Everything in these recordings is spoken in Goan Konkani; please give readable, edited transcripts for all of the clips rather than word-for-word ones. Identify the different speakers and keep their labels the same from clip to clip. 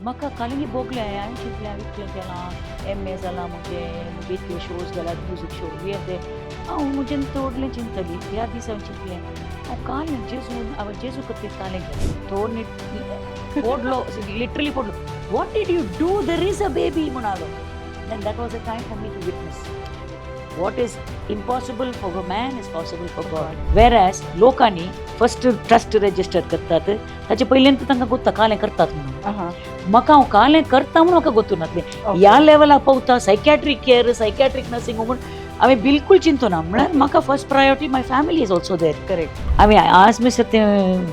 Speaker 1: म्हाका कालिंगी भोगलें. हांवें चिंतलें, हांवें इतलें केलां, एम ए जालां म्हजें, म्हजे इतले शोज जाल्यात, म्युजीक शो, हें तें. हांव म्हजें तोडलें चिंतली. ह्या दीस हांवें चिंतलें, हांव काल जेजू, हांवें जेजू खातीर कालें केलें. तो पडलो, लिटरली पडलो. "What did you do? There is a baby," म्हणालो. Then that was a time for me to witness what is impossible for a man is possible for God. Whereas लोकांनी फर्स्ट ट्रस्ट रेजिस्टर करतात, ताचे पयलीं तांकां गोत्ता कालें करतात म्हणून. म्हाका हांव कालें करता म्हणून म्हाका गोत्तू नासलें. ह्या लेवलाक पावता, सायकॅट्रीक केअर, सायकॅट्रीक नर्सिंग म्हूण हांवें बिलकूल चिंतू ना. म्हळ्यार म्हाका first priority, my family is also there.
Speaker 2: Correct.
Speaker 1: हांवें आज मिसर तें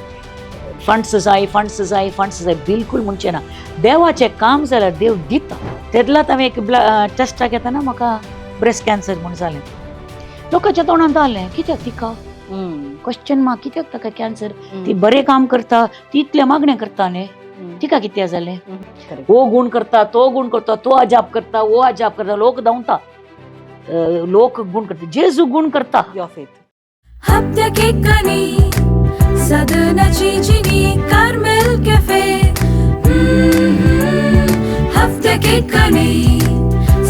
Speaker 1: फंड्स जाय, फंड्स जाय, फंड्स जाय, बिलकूल म्हणचें ना. देवाचें काम जाल्यार देव दिता. तेदलात हांवें एक टेस्टाक येतना म्हाका ब्रेस्ट कॅन्सर म्हूण जालें. लोकांच्या तोंडांत आसलें, कित्याक तिका, क्वेश्चन मार्क, कित्याक ताका कॅन्सर? ती बरें काम करता, ती इतलें मागणें करता न्ही, तिका कित्याक जालें? हो गुण करता, तो गुण करता, तो अजाप करता, वो अजाप करता, लोक धांवता, लोक गुण करता, जेजू गुण करता.
Speaker 2: Your faith.
Speaker 3: हप्त्याक सदनाची जिनी कार्मेल कॅफे. हप्त्याक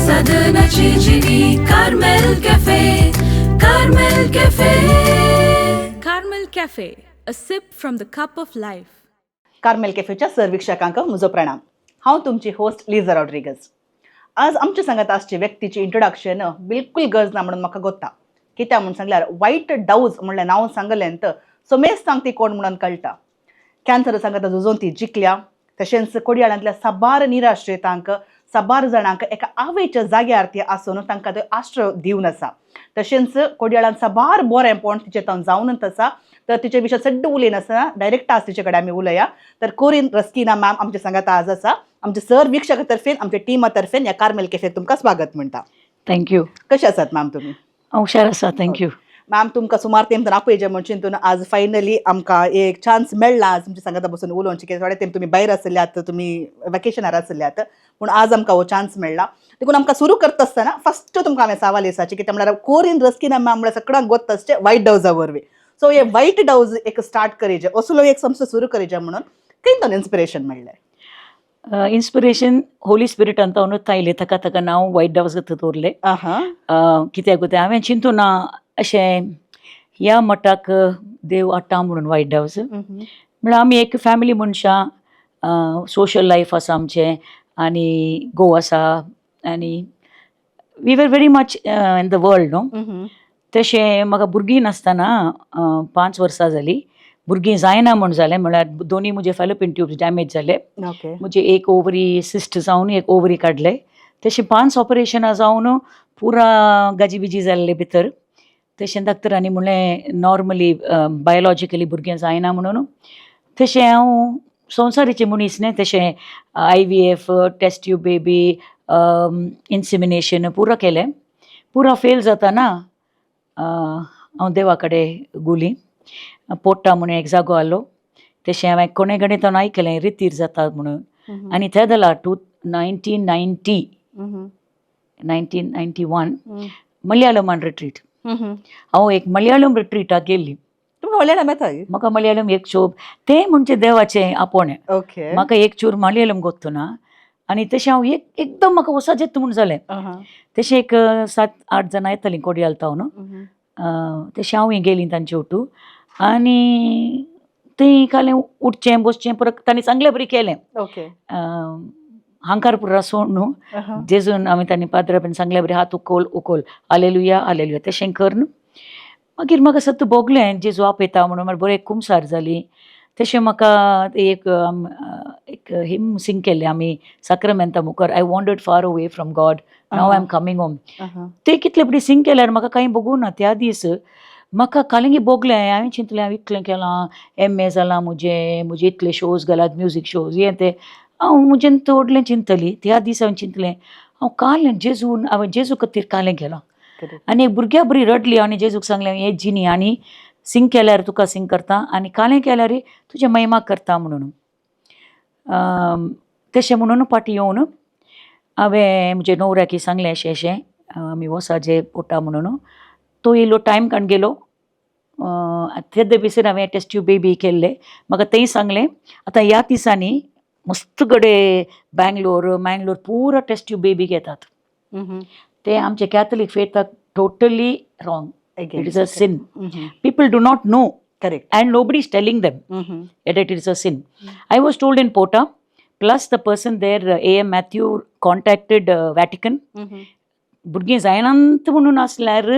Speaker 3: सदनाची जिनी Carmel cafe, Carmel cafe, Carmel cafe, a sip from the cup of life.
Speaker 2: Carmel कॅफेच्या sir वीक्षकांक म्हजो प्रणाम. हांव तुमची होस्ट लिजा रॉड्रिगज. आज आमच्या सांगात आसची व्यक्तीची इंट्रोडक्शन बिलकुल गरज ना म्हणून म्हाका गोत्ता. कित्याक म्हूण सांगल्यार वायट डावज म्हणलें नांव सांगलें तर समेस्तांक ती कोण म्हणून कळटा. कॅन्सर सांगात झुजोवन ती जिखल्या. तशेंच कोडियाळांतल्या साबार निराश्रितांक, साबार जाणांक एका आवयच्या जाग्यार ती आसून तांकां तो आश्रय दिवन आसा. तशेंच कोडियाळान साबार बरेंपण तिचे तावन जावन आसा. तर तिचे विशय चड उलयनासतना डायरेक्ट आज तिचे कडेन आमी उलया. तर कोरीन रस्किना मॅम आमच्या सांगात आज आसा. आमच्या सर वीक्षका तर्फेन, आमच्या टिमा तर्फेन ह्या कार्मेल कॅफेत तुमकां स्वागत म्हणटा.
Speaker 1: Thank you.
Speaker 2: कशे आसात मॅम तुमी?
Speaker 1: हांव हुशार आसा, thank you.
Speaker 2: Ma'am, तुमकां सुमार तेंप आपयजे म्हण चिंतून आज फायनली आमकां एक चान्स मेळ्ळा आज तुमच्या सांगाता बसून उलोवचे. कित्याक थोडे तेंप तुमी भायर आसल्यात, तुमी वेकेशनार आसल्यात, पूण आज आमकां हो चान्स मेळ्ळा. देखून आमकां सुरू करता आसतना फर्स्ट तुमकां हांवें सवाल विचारचें, कित्याक म्हळ्यार कोरीन रस्किना मॅम म्हळ्यार सगळ्यांक गोत्त आसचें वायट डवजा वरवीं. सो हे वायट डवज एक स्टार्ट करीजे, असलो एक संस्था सुरू करीजे म्हणून खंय इन्स्पिरेशन मेळ्ळें?
Speaker 1: इन्स्पिरेशन होली स्पिरिट अंत आयलें. ताका ताका नांव वायट डव्स दवरलें. कित्याक तें हांवें चिंतू ना अशें ह्या मठाक देव हाडटा म्हणून वायट डव्स. म्हळ्यार आमी एक फॅमिली मनशां, सोशल लायफ आसा आमचें आनी घोव आसा आनी we were very much in the world न्हू. तशें म्हाका भुरगीं नासतना 5 वर्सां जालीं, भुरगीं जायना म्हूण जालें. म्हळ्यार दोनी म्हजे फेलोपियन ट्यूब्स डॅमेज जाले. म्हजे एक ओवरी सिस्ट जावन एक ओवरी काडले. तशें पांच ऑपरेशनां जावन पुरा गाजीबिजी जाल्ले भितर. तशें डॉक्टरांनी म्हणलें, नॉर्मली बायोलॉजिकली भुरगें जायना म्हणून. तशें हांव संवसारीचें मनीस न्ही. तशें IVF, test tube baby, insemination पुरा केलें. पुरा फेल जाताना हांव देवा कडेन गुली. पोट्टा म्हणून एक जागो आसलो. तशें हांवें कोणे कडेन तो आयकलें, रितीर जाता म्हणून. आनी ते जाल्यार two 1990, 1991 मलयाळमान रिट्रीट. हांव एक मलयाळम रिट्रीटाक गेल्ली.
Speaker 2: तुमकां मलयाळम येता?
Speaker 1: म्हाका मलयाळम एक चोप. तें म्हणजे देवाचें आपोवणें. म्हाका एक चूर मलयाळम गोत्तू ना आनी तशें हांव एक एकदम म्हाका वसाजेत म्हूण जालें. तशें एक सात आठ जाणां येतालीं कोडियाल न्हू. तशें हांव गेलीं तांचे ओटू आनी थंय कालें, उठचें बसचें परत तांणी चांगले बरी केलें. हांकार पुरा सोड न्हू, जेजून आमी तांणी पाद्रा बीन सांगले बरी हात उकोल उकोल, आलेलुया आलेलुया, तशें कर न्हू. मागीर म्हाका सत्त भोगलें जेजू आपयता म्हणून. मागीर बरें कुमसार जाली. तशें म्हाका एक एक हिम सिंग केल्लें आमी साक्रमेंता मुखार, "I wandered far away from God, now I am coming home." ते कितले बरी सिंग केल्यार म्हाका कांय भोगूं ना. त्या दीस म्हाका कालिंगी भोगलें. हांवें चिंतलें, हांवें इतलें केलां, एम ए जालां म्हजें, म्हजे इतले शोज घालात, म्युजीक शोज, हें तें. हांव म्हजेन व्हडलें चिंतली. त्या दीस हांवें चिंतलें, हांव कालें जेजून, हांवें जेजू खातीर कालें केलां. आनी एक भुरग्या बरी रडली आनी जेजूक सांगलें, हे जिनी आनी सिंग केल्यार तुका सिंग करता आनी कालें केल्यार तुजें महिमा करता म्हणून. तशें म्हणून फाटीं येवन हांवें म्हजे न्हवऱ्याक सांगलें, अशें अशें आमी वोसाजे पोटा म्हणून. तो येयलो, टायम काडून गेलो. ते भितर हांवें टेस्ट ट्यूब बेबी केल्लें. म्हाका तेंय सांगलें, आतां ह्या दिसांनी मस्त कडे बँगलोर मँगलोर पुरा टेस्ट ट्यूब बेबी घेतात. ते आमचे Catholic फेथाक totally wrong. It is a sin. People do not know
Speaker 2: correct
Speaker 1: and nobody is telling them that it is a sin. I was told in Pota, plus the person there, A.M. Matthew, contacted Vatican. भुरगीं जायनात म्हणून आसल्यार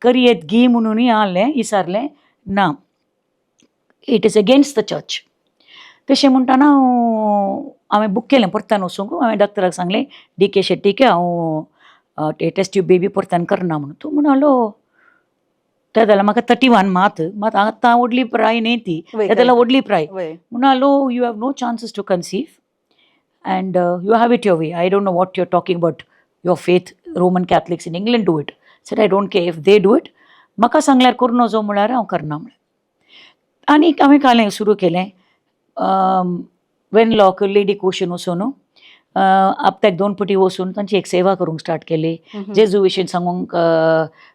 Speaker 1: करयेत गी म्हणूनय आहलें विचारलें ना, it is against the church. तशें म्हणटना हांव हांवें बूक केलें परतान वचूंक. हांवें डॉक्टराक सांगलें, डी के शेट्टीक, हांव टेस्ट ट्यूब बेबी परतान करना म्हणून. तो म्हणालो, ते जाल्यार म्हाका 31 मात मात आतां व्हडली प्राय न्ही ती.
Speaker 2: वय,
Speaker 1: ते जाल्यार व्हडली प्राय.
Speaker 2: वय
Speaker 1: म्हणालो, you have no chances to conceive and you have it your way. I don't know what you are talking about, your faith. Roman Catholics in England do it. Sir, I don't care if they do it. म्हाका सांगल्यार करूं नजो म्हळ्यार हांव करना म्हळें. आनी हांवें कालें सुरू केलें. वेनलॉक लेडी कोशन वचून हप्त्याक दोन पटी वचून तांची एक सेवा करूंक स्टार्ट केली. जेजू विशीं सांगूंक.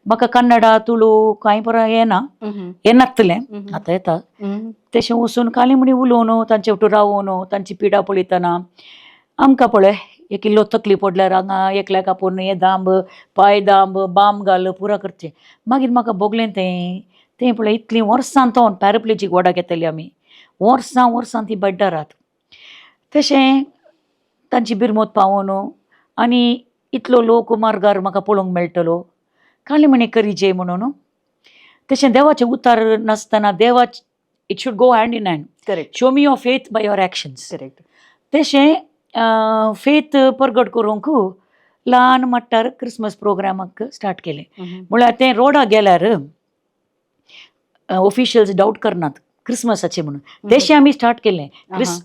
Speaker 1: म्हाका कन्नडा, तुळू कांय परा येना, येनातलें, आतां येता. तशें वचून काली म्हणी उलोवन, तांचे वटून रावून, तांची पिडा पळयतना आमकां पळय एक इल्लो तकली पडल्यार हांगा एकल्याक आपोवन हे दांब, पांय दांब, बाम घाल, पुरा करचें. मागीर म्हाका भोगलें तें. तें पळय इतलीं वर्सां तो पॅराप्लेजीक वॉर्डाक येताली आमी, वर्सां वर्सां ती बेड्डार रात. तशें तांची बिरमोत पावोवन आनी इतलो लोक मार्गार म्हाका पळोवंक मेळटलो, काली म्हणी करीजे म्हणून. तशें देवाचें उतार नासतना देवाच, it should go hand in hand.
Speaker 2: Correct
Speaker 1: Show me your faith by your actions.
Speaker 2: Correct
Speaker 1: तशें फेथ परगट करूंक ल्हान मट्टार क्रिसमस प्रोग्रामाक स्टार्ट केलें. म्हळ्यार तें रोडाक गेल्यार ऑफिशियल्स डावट करनात क्रिसमसाचें म्हणून. तशें आमी स्टार्ट केलें.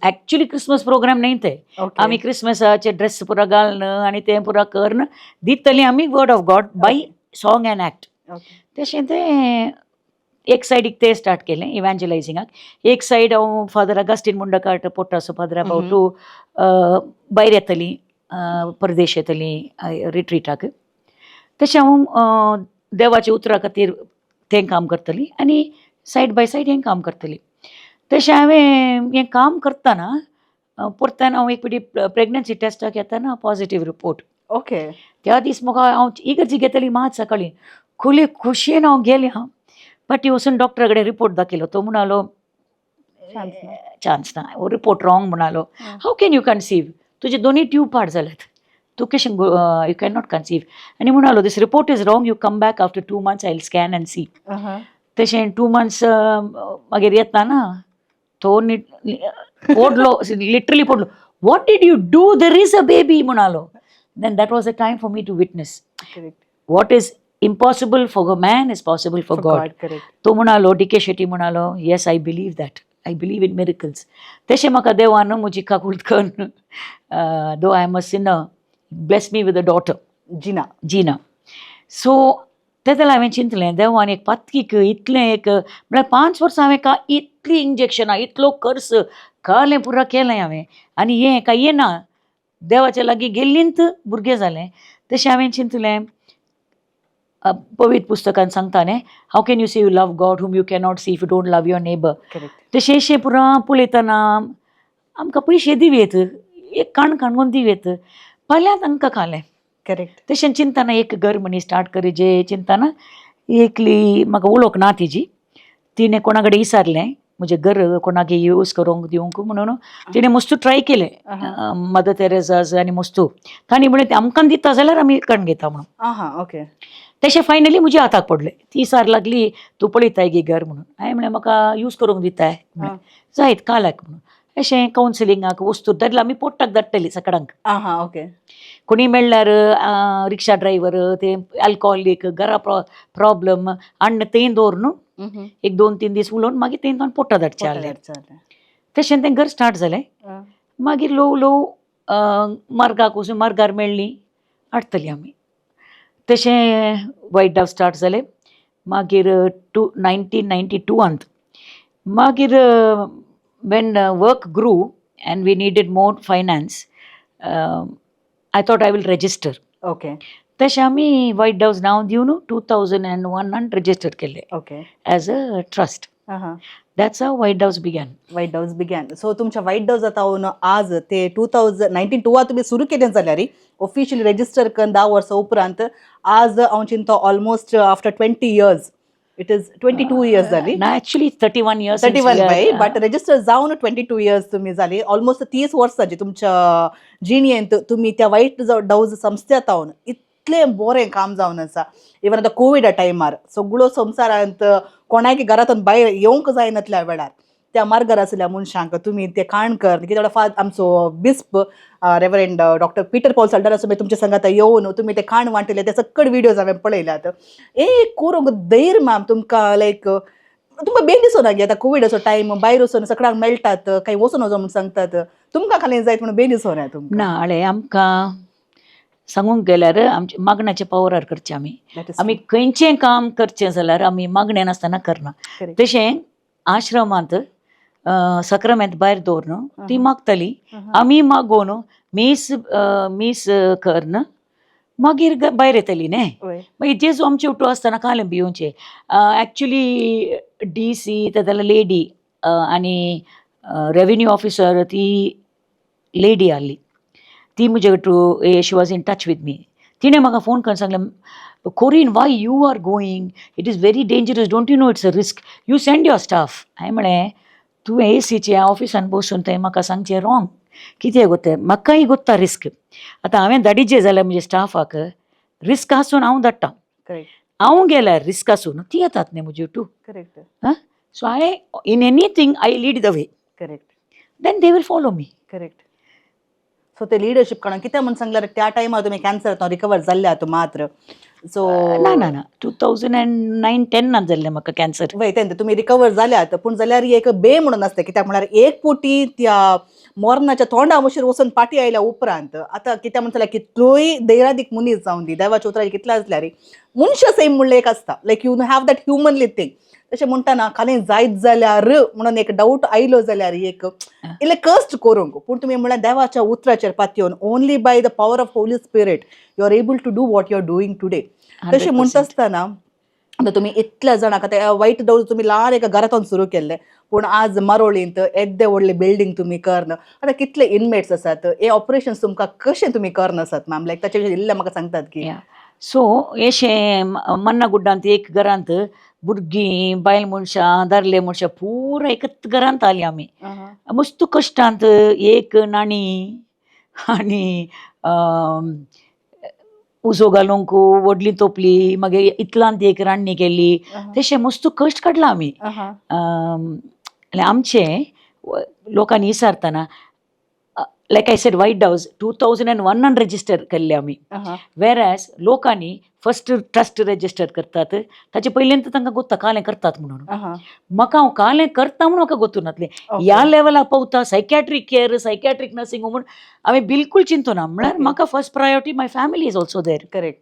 Speaker 1: एक्चुली क्रिसमस प्रोग्राम न्ही ते. आमी क्रिसमसाचे ड्रेस पुरा घालून आनी तें पुरा करून दितली आमी word of God by song and act. तशें तें एक सायडीक तें स्टार्ट केलें इव्हँजलायझिंगाक. एक सायड हांव फादर अगस्टीन मुंडकाट पोटासो फादरा पावटू भायर येतली, परदेश येतली रिट्रिटाक. तशें हांव देवाच्या उतरा खातीर तें काम करतली आनी सायड बाय सायड हें काम करतली. तशें हांवें हें काम करतना परत्यान हांव एक फावटी प्रेग्नन्सी टेस्टाक येतना पॉजिटीव रिपोर्ट. त्या दीस म्हाका हांव इगर्जी घेतली मात सकाळीं खुली खुशयेन हांव गेलें. हांव फाटीं वचून डॉक्टरा कडेन रिपोर्ट दाखयलो. तो म्हणालो, चान्स ना, रिपोर्ट रॉंग म्हणालो. How can you conceive? तुजे दोनूय ट्यूब पाड जाल्यात, तूं कशें, you can not conceive. आनी म्हणालो, this report is wrong, you come back after 2 months, I will scan and see. तशें 2 मंथ्स मागीर येता ना तो पडलो, लिटरली पडलो. What did you do? There is a baby म्हणालो. Then that was a time for me to witness what is impossible for a man is possible for God.
Speaker 2: Correct
Speaker 1: तो म्हणालो, डी के शेट्टी म्हणालो, yes, I believe that, I believe in miracles. तशें म्हाका देवान म्हजी काकूळट करून, though I am a sinner, bless me with a daughter.
Speaker 2: Jinnah.
Speaker 1: Jinnah. So ते जाल्यार हांवें चिंतलें, देवान एक पातकीक इतलें एक म्हळ्यार 5 वर्सां हांवें का इतलीं इंजेक्शनां, इतलो खर्च कालें पुरा केलें हांवें आनी हें काय येना. देवाच्या लागीं गेल्लींत भुरगें जालें. तशें हांवें चिंतलें, पवित्र पुस्तकान सांगता न्ही, how can you see you love God hmm you cannot see if you don't love your neighbour?
Speaker 2: Correct
Speaker 1: तशें अशें पुरा पळयतना आमकां पयशे दिवयेत, एक काण काणून दिवयेत, फाल्यां तांकां खालें.
Speaker 2: करेक्ट
Speaker 1: तशें चिंतना एक घर म्हणी स्टार्ट करी चिंतना एकली म्हाका वळख ना तिजी. तिणें कोणा कडेन विचारलें म्हजें घर कोणाक यूज करूंक दिवंक म्हणून. तिणें मस्तू ट्राय केलें, मदर तेरेजाज आनी मस्तू. तांणी म्हणलें, ते आमकां दिता जाल्यार आमी कण घेता म्हणून.
Speaker 2: आहा ओके
Speaker 1: तशें फायनली म्हज्या हाताक पडलें. ती सार लागली, तूं पळयताय गे घर म्हणून. हांवें म्हणलें, म्हाका यूज करूंक दिताय म्हणलें जायत काल्याक म्हणून. अशें कावन्सिलिंगाक वस्तू धाडल्यार आमी पोट्टाक धाडटली सकाळांक.
Speaker 2: आहा ओके
Speaker 1: कोणी मेळ्ळ्यार रिक्षा ड्रायव्हर, ते अल्कोहोलीक, घरा प्रॉब्लम हाडून थंय दवर न्हू एक दोन तीन दीस उलोवन मागीर थंय ताणें पोट्टा धाडचें आहलें. तशें तें घर स्टार्ट जालें. मागीर ल्हव ल्हव मार्गाक वचून मार्गार मेळ्ळी हाडटली आमी. तशें वायट डव स्टार्ट जालें. मागीर 1992आंत मागीर when work grew and we needed more finance, I thought I will register. तशें आमी वायट डव्स नांव दिवन 2001आन रजिस्टर केलें
Speaker 2: okay
Speaker 1: as a trust. That's how White Doves began.
Speaker 2: White Doves began. So तुमच्या वायट डव्स जावन आज ते 2019-2 तुमी सुरू केलें जाल्यार ऑफिशियली रेजिस्टर करून 10 वर्सां उपरांत आज हांव चिंता almost after 20 years, it is 22 years जाली.
Speaker 1: ना, actually 31 years.
Speaker 2: 31 by, but register जावन 22 इयर्स तुमी जाली. ऑलमोस्ट 30 वर्सां तुमच्या जिणेंत तुमी त्या वायट डव्ज संस्थेत इतलें बरें काम जावन आसा. इवन आतां कोविडा टायमार सगळो संवसारांत कोणायकी घरांतून भायर येवंक जायनातल्या वेळार त्या मार्गार आशिल्ल्या मनशांक तुमी ते काण कर कित्याक आमचो बिस्प रेवरेंड डॉक्टर पिटर पॉल सल्डार आसो तुमच्या संगात येवन तुमी ते काण वांटिले, ते सकड विडियोज हांवें पळयल्यात. एक करूंक धैर्य मॅम तुमकां, लायक तुमकां बेन दिसना गे आतां कोविडाचो टायम, भायर वचून सगळ्यांक मेळटात, काही वचून वचो म्हूण सांगतात, तुमकां खाली जायत म्हणून बेन दिसना तुमकां?
Speaker 1: ना, हळे आमकां सांगूंक गेल्यार आमचे मागण्याच्या पावरार करचें आमी. आमी खंयचें काम करचें जाल्यार आमी मागणें नासतना करना. तशें आश्रमांत सक्रमेंत भायर दवरून ती मागताली, आमी मागोवन मीस मीस करन मागीर भायर येतली न्ही. मागीर जेजू आमचे उठो आसतना कालें भिवचे. एक्चुली डी सी जाल्यार लेडी आनी रेवेन्यू ऑफिसर ती लेडी आहली, ती म्हजे to she was in touch with me. तिणें म्हाका फोन करून सांगलें, "Corin, why you are going? It is very dangerous. Don't you know it's a risk? You send your staff." हांवें म्हळें, तुवें एसीचे ऑफिसान बसून थंय म्हाका सांगचें रॉंग. कितें गो तें, म्हाकाय गोत्ता रिस्क. आतां हांवें धाडिजे जाल्यार म्हजे स्टाफाक रिस्क आसून हांव धाडटा. हांव गेल्यार रिस्क आसून ती येतात न्ही म्हजे two. So I in anything I lead the way. Then they will follow me.
Speaker 2: Correct. So ते लिडरशीप काडून कितें म्हूण सांगल्यार त्या टायमार तुमी कॅन्सर रिकवर जाल्ले मात्र सो
Speaker 1: ना ना ना, 2009 10नान जाल्लें म्हाका कॅन्सर.
Speaker 2: वय, तें तुमी रिकवर जाल्यात, पूण जाल्यार एक बे म्हणून आसता. कित्याक म्हळ्यार एक पोटी त्या मरणाच्या तोंडा वशीर वचून पाटी आयल्या उपरांत आतां कित्याक म्हण जाल्यार कितलोय दैरादीक मनीस जावन दी, देवाच्या उतराची कितले आसल्यार मनशा सेम म्हणलें एक आसता, like you have that humanly thing. तशें म्हणटाना खाली जायत जाल्यार म्हणून एक डावट आयलो जाल्यार एक इल्लें कश्ट करूंक, पूण तुमी म्हणल्यार देवाच्या उतराचेर पातयेवन only by the power of Holy Spirit you are able to do what you are doing today. तशें म्हणटा आसतना आतां तुमी इतल्या जाणांक आतां वायट डव्ज तुमी ल्हान एका घरांतून सुरू केल्लें, पूण आज मारोळींत येद्दें व्हडलें बिल्डींग तुमी करन आतां कितले इनमेट्स आसात? हे ऑपरेशन्स तुमकां कशें तुमी करन आसात मॅम? लायक ताचे विशीं इल्लें म्हाका सांगतात की?
Speaker 1: सो एशें मन्ना गुड्डांत एक घरांत भुरगीं, बायल मनशां, दादले मनशां पुरा एकच घरांत आली आमी. मस्त कश्टांत एक नाणी आनी उजो घालूंक व्हडली तोपली, मागीर इतलांत एक रान्नी केली. तशें मस्त कश्ट काडला आमी. आनी आमचें लोकांनी विचारतना, like I said, White Doves 2001नान register केल्ले आमी, वेर लोकांनी फर्स्ट ट्रस्ट रेजिस्टर करतात ताचे पयलीं तांकां गोत्ता कालें करतात म्हणून. म्हाका हांव कालें करता म्हणून म्हाका गोत्तू नातलें. ह्या लेवलाक पावता, सायकॅट्रीक केअर, सायकॅट्रीक नर्सिंग म्हूण हांवें बिलकूल चिंतू ना. म्हळ्यार म्हाका first priority my family is also there.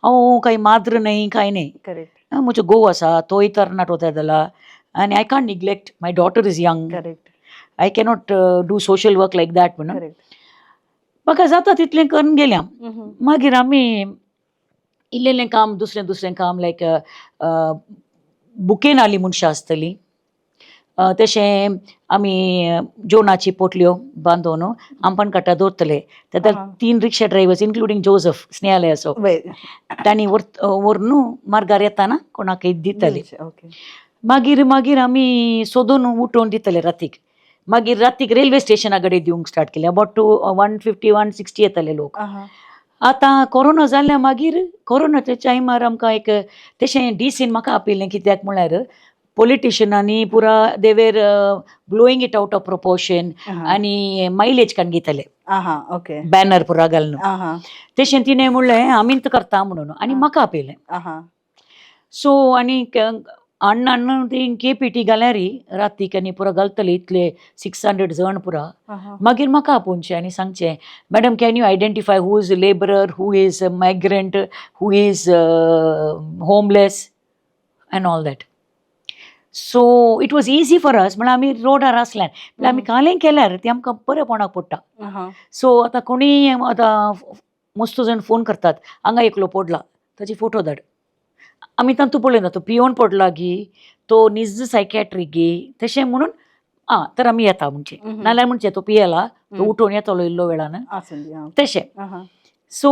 Speaker 1: हांव कांय माद्र न्हय, कांय न्हय. म्हजो घोव आसा, तोय तरणाटो त्या जाला आनी I can't neglect, my daughter is young. I cannot do social work like that म्हणून. म्हाका जाता तितलें करून गेल्या. मागीर आमी इल्लें इल्लें काम, दुसरें दुसरें काम, लायक बुकेन आली मनशां आसतलीं, तशें आमी जेवणाची पोटल्यो बांदून आमपण काटा दवरतले. तेका तीन रिक्षा ड्रायवर्स इन्क्लुडींग जोजफ स्नेहालयाचो तांणी व्हरून मार्गार येताना कोणाकय दितले. मागीर मागीर आमी सोदून उठोवन दितले रातीक. मागीर रातीक रेल्वे स्टेशना कडेन दिवंक स्टार्ट केलें. About to 150, 160 येताले लोक. आतां कोरोना जाल्ल्या मागीर कोरोनाच्या टायमार आमकां एक तशें डीसीन म्हाका आपयलें, कित्याक म्हळ्यार पॉलिटिशनांनी पुरा they were blowing it out of proportion आनी मायलेज काडून घेताले बॅनर पुरा घालून. तशें तिणें म्हणलें आमीच करता म्हणून आनी म्हाका आपयलें. सो आनी अण्णान ती केपीटी घाल्यारी रातीक आनी पुरा घालतले इतले 600 जण पुरा. मागीर म्हाका आपोवचें आनी सांगचें, "Madam, can you identify who is labourer, who is migrant, who is homeless and all that?" So it was easy for us. म्हळ्यार आमी रोडार आसल्यार, म्हळ्यार आमी कालें केल्यार ती आमकां बरें पडटा. सो आतां कोणीय आतां मस्त जाण फोन करतात, हांगा एकलो पडला, ताची फोटो धाड. आमी तांतू पळयना तो पियोन पडला गी, तो निज सायकॅट्रीक गी, तशें म्हणून आं तर आमी येता म्हणचे. नाल्यार म्हणचे तो पियेला तो उठोवन येतलो इल्लो वेळान.
Speaker 2: आसूं दी, आं.
Speaker 1: तशें. So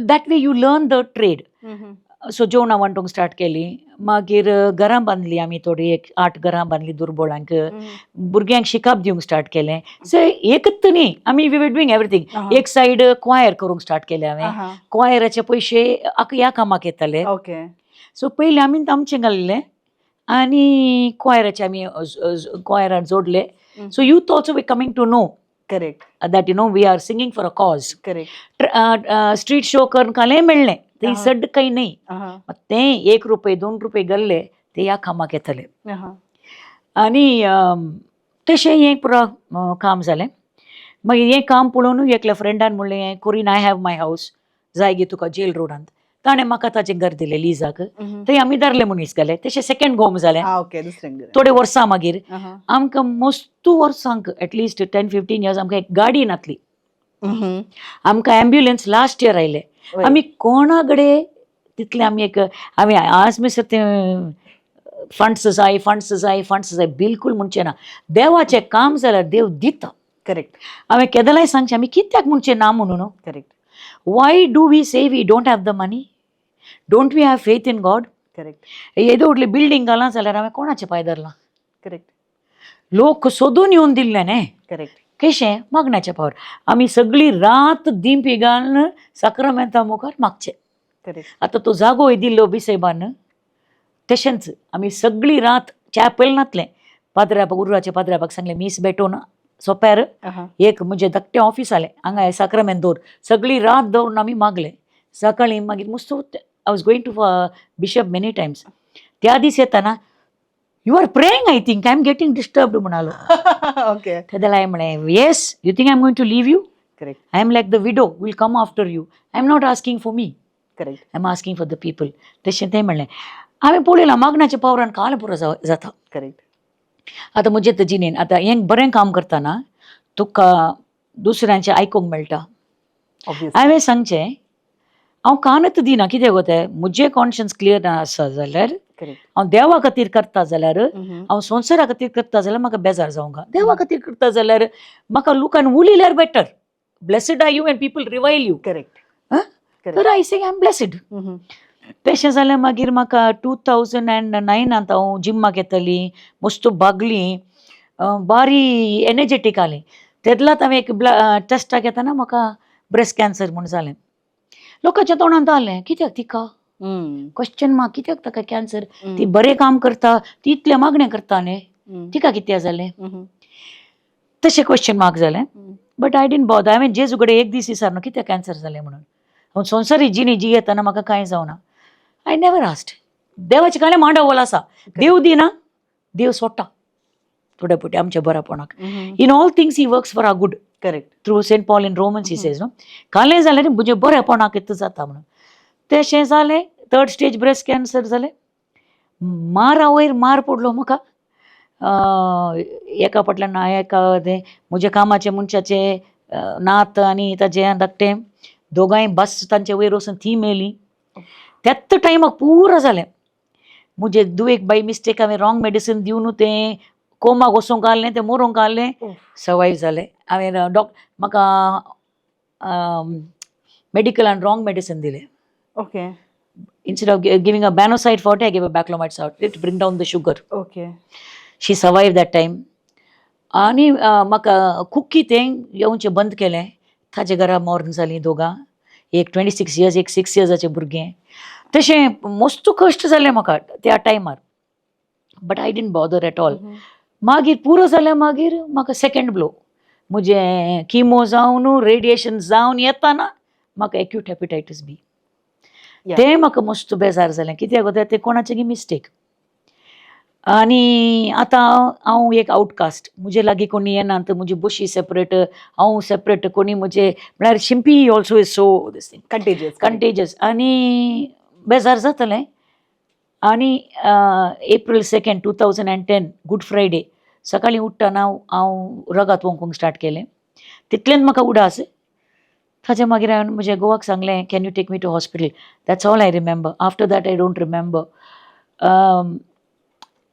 Speaker 1: that way you learn the trade. So जेवणां वांटूंक स्टार्ट केली. मागीर घरां बांदली आमी थोडीं, एक आठ घरां बांदली दुर्बळांक. भुरग्यांक शिकप दिवंक स्टार्ट केलें. सो एकच न्ही, आमी we were doing everything. एक सायड क्वायर करूंक स्टार्ट केलें हांवें. क्वायराचे पयशे ह्या कामाक येताले. सो पयलीं आमी आमचें घाल्लें आनी क्वायराचे आमी क्वायरान जोडले. So youth also be coming to know that we are singing for a cause. Street show करून कालें मेळ्ळें ते सड काही न्ही. ते 1 रुपये 2 रुपये घाल्ले ते ह्या कामाक येतले. आनी तशें हें पुरो काम जालें. मागीर हें काम पळोवन एकल्या फ्रेंडान म्हणलें, "Corinne, I have my house, जाय गे तुका जेल रोडांत?" ताणें म्हाका ताचें घर दिलें लिजाक. थंय आमी दारले मनीस घाले. तशें सेकंड होम जालें.
Speaker 2: आं, ओके, दुसरें.
Speaker 1: थोडे वर्सां मागीर आमकां मस्तू वर्सांक, एटलिस्ट 10-15 इयर्स, आमकां एक गाडी नासली. आमकां एम्ब्युलन्स लास्ट इयर आयले. आमी कोणा कडेन तितलें आमी एक आमी आज मिसर ते फंड्स जाय, फंड्स जाय, फंड्स जाय, बिलकूल म्हणचें ना. देवाचें काम जाल्यार देव दिता. हांवें केदलाय सांगचें, आमी कित्याक म्हणचें ना म्हणून? Why do we say we don't have the money? Don't we have faith in God? येदो व्हडली बिल्डींग घालां जाल्यार हांवें कोणाचें पांय धरलां? लोक सोदून येवन दिल्ले न्ही. कशें मागण्याच्या पावर आमी सगळी रात दिंपी घालून साक्रामेंता मुखार मागचें. आतां तो जागोय दिल्लो बिसेबान, तशेंच आमी सगळी रात चॅपेल नातलें, पाद्र्याबाक, उर्राच्या पाद्र्याबाक सांगलें, मीस भेटोवन सोंप्यार एक म्हणजे धाकटें ऑफीस आलें हांगा, साक्रामेंत दवर. सगळी रात दवरून आमी मागलें. सकाळीं मागीर मुस्तू I was going to bishop many times. त्या दीस येताना, "You are praying, I think I am getting disturbed," म्हणालो. तेन्ना हांवें म्हणलें, "Yes, you think I am going to leave you? I am like the widow, will come after you. I am not asking for me. I am asking for the people." तशें तें म्हणलें. हांवें पळयलां, मागण्याच्या पावरान काल पुरो जाता. आतां म्हजे त जिणेन आतां हें बरें काम करतना तुका दुसऱ्यांचें आयकूंक मेळटा. हांवें सांगचें, हांव कानच दिना. कितें गो तें, म्हजें कॉन्शियन्स क्लियर आसा जाल्यार, हांव देवा खातीर करता जाल्यार, हांव संवसारा खातीर करता जाल्यार म्हाका बेजार जावंक. देवा खातीर करता जाल्यार म्हाका लोकान उलयल्यार better. Blessed are you when people revile you. तर I say I am blessed. तशें जाल्यार मागीर म्हाका 2009 त हांव जिम्माक येताली, मस्त बागली, बारी एनर्जेटीक आली. तेदलात हांवें एक टेस्टाक येतना म्हाका ब्रेस्ट कॅन्सर म्हूण जालें. लोकांच्या तोंडांत आलें, कित्याक तिका, क्वेश्चन मार्क, कित्याक ताका कॅन्सर? ती बरें काम करता, ती इतलें मागणें करता न्ही, तिका कित्याक जालें? तशें क्वेश्चन मार्क जालें. But I didn't bother. हांवें जेजू कडेन एक दीस विचारना कित्याक कॅन्सर जालें म्हणून. हांव संवसारी जिणी जियेतना म्हाका कांय जावना. I never asked. देवाचें कांय मांडावळ आसा. देव दिना, देव सोडटा थोडे पुटे आमच्या बऱ्यापणाक. In all things he works for our good. Through Saint Paul in Romans he says, no, कालें जालें न्ही म्हजें बरेपणाक येता जाता म्हणून. तशें जालें, थर्ड स्टेज ब्रेस्ट कॅन्सर जालें. मारा वयर मार पडलो म्हाका. एका फाटल्यान एका तें म्हज्या कामाचें मनशाचें नात आनी ताजें धाकटें दोगांय बस तांचे वयर वचून ती मेली. त्याच टायमाक पुरो जालें. म्हजे दुवेक बाय मिस्टेक हांवें रॉंग मेडिसीन दिवन तें कोमाक वचूंक घालें, तें मरूंक घालें. सर्वायव जालें. हांवें डॉक म्हाका मेडिकलान रॉंग मेडिसीन दिलें. Instead of giving a Banocide forte, I gave a Baclomide forte to bring down the sugar. She survived that time. आनी म्हाका कुक्की तें येवचें बंद केलें. ताजे घरा मर्ण जालीं दोगां, एक 26 इयर्स, एक 6 इयर्साचें भुरगें. तशें मस्त कश्ट जालें म्हाका त्या टायमार, but I didn't bother at all. मागीर पुरो जालें. मागीर म्हाका सेकंड ब्लो, म्हजें किमो जावन रेडिएशन जावन येताना म्हाका एक्यूट हेपेटायटीस बी. तें म्हाका मस्त बेजार जालें. कित्याक गो तें कोणाचें मिस्टेक. आनी आतां हांव एक आवटकास्ट. म्हजे लागीं कोणी येना, म्हजी बशी सेपरेट, हांव सेपरेट, कोणी म्हजे म्हळ्यार शिंपी also is so this thing.
Speaker 2: Contagious.
Speaker 1: Contagious. आनी बेजार जातलें. आनी April 2, 2010, Good Friday, सकाळीं उठ्ठना हांव रगात ओंकूंक स्टार्ट केलें. तितल्यान म्हाका उडास ताच्या मागीर हांवें म्हज्या घोवाक सांगलें, "Can you take me to hospital?" That's all I remember. After that I don't remember.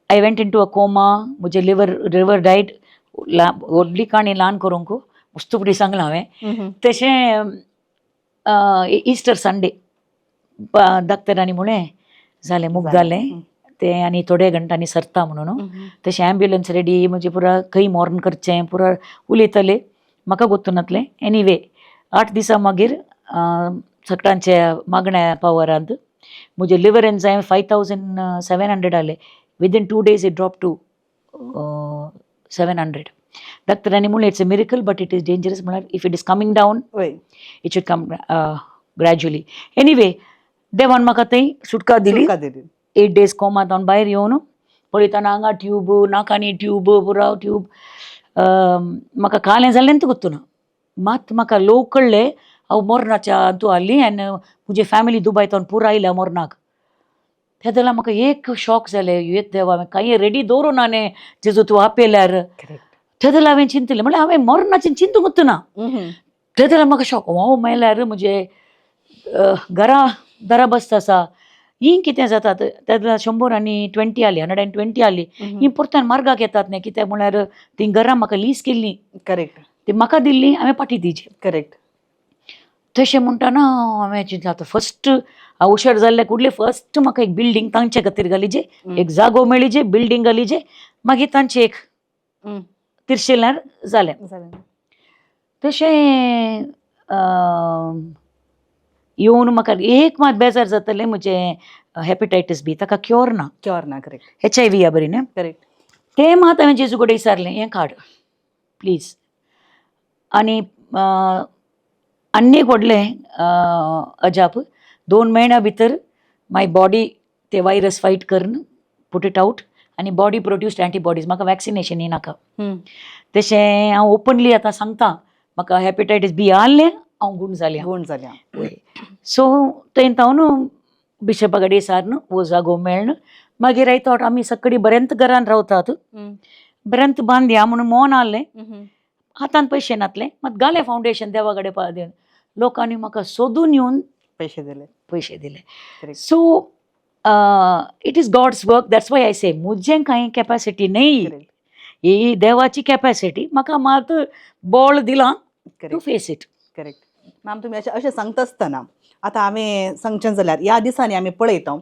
Speaker 1: I went into a coma. म्हजें लिवर लिवर डायड. व्हडली काणी ल्हान करूंक मस्त फुडें सांगलां हांवें. तशें इस्टर संडे डाक्टरांनी म्हणलें, जालें, मुग जालें तें आनी थोड्या घंटांनी सरता म्हणून. तशें ॲम्ब्युलन्स रेडी, म्हणजे पुरा खंय मॉर्न करचें पुरा उलयताले, म्हाका गोत्तू नातलें. एनिवे, 8 दिसां मागीर सगळ्यांच्या मागण्या पावरांत म्हजें लिवर एन्झायम 5700 आलें. Within 2 days it drop to 700. डॉक्टरांनी म्हणलें, "It's a miracle, but it is dangerous." म्हळ्यार if it is coming down, it should come gradually. Anyway, देवान म्हाका थंय सुटका दिली.
Speaker 2: सुटका दिली.
Speaker 1: 8 डेज कोमांत भायर येवन पळयतना हांगा ट्यूब, नाकानी ट्यूब, पुरा ट्यूब. म्हाका कालें जालें गोत्तू ना. मात म्हाका लोक कळ्ळे हांव मोरनाच्या हातूं आहली आनी म्हजी फॅमिली दुबाय तावन पुरा आयल्या मोरनाक. ते जाल्यार म्हाका एक शॉक जालें, येत देवा, हांवें कांय रेडी दवरूं ना न्ही जेजू तूं आपयल्यार. ते जाल्यार हांवें चिंतलें, म्हणल्यार हांवें मरणाचें चिंतूंकच ना. ते जाल्यार म्हाका शॉक, हांव मेल्यार म्हजे घरा दारा बसता आसा, ही कितें जाता? तेन्ना 120 आली, 120 आली. ही परतान मार्गाक येतात न्ही, कित्याक म्हळ्यार ती घरां म्हाका लीज केल्ली. ती म्हाका दिल्ली, हांवें पाटी दिवची. तशें म्हणटना हांवें चिंतलें, आतां फस्ट हांव हुशार जाल्ले कुडले, फस्ट म्हाका एक बिल्डींग तांचे खातीर घालिजे, एक जागो मेळिजे, बिल्डींग घालिजे, मागीर तांचे एक तिरशेल्यार जालें.
Speaker 2: जालें.
Speaker 1: तशें येवन म्हाका एक मात बेजार जातालें, म्हजें हेपेटायटीस बी, ताका क्योर ना.
Speaker 2: क्योर ना, करेक्ट.
Speaker 1: एचआयवी या बरी न्ही. तें मात हांवें जेजू कडेन विचारलें, हें काड प्लीज. आनी आनी एक व्हडलें अजाप, 2 म्हयन्या भितर माय बॉडी ते वायरस फायट करून पुट it out आनी बॉडी प्रोड्युस्ड अँटीबॉडीज. म्हाका वॅक्सिनेशनूय नाका. तशें हांव ओपनली आतां सांगता, म्हाका हेपेटायटीस बी आहलें, हांव गूण जालें.
Speaker 2: गूण जाल्या.
Speaker 1: सो थंय तावन बिशपा कडेन सारन हो जागो मेळ्ळो. मागीर I thought, आमी सकाळी बरेंत घरान रावतात, बरेंत बांदया म्हणून मन आहलें. हातान पयशे नातले, मात घालें फावंडेशन देवा कडेन दिवन. लोकांनी म्हाका सोदून येवन
Speaker 2: पैसे दिले.
Speaker 1: पयशे दिले.
Speaker 2: Correct.
Speaker 1: So it is God's work. That's why I say, म्हजें कांय कॅपॅसिटी न्ही, ही देवाची कॅपॅसिटी. म्हाका मात बळ दिलां to face it.
Speaker 2: Correct ma'am. तुमी अशें अशें सांगता आसतना आतां हांवें सांगचें जाल्यार ह्या दिसांनी आमी पळयता,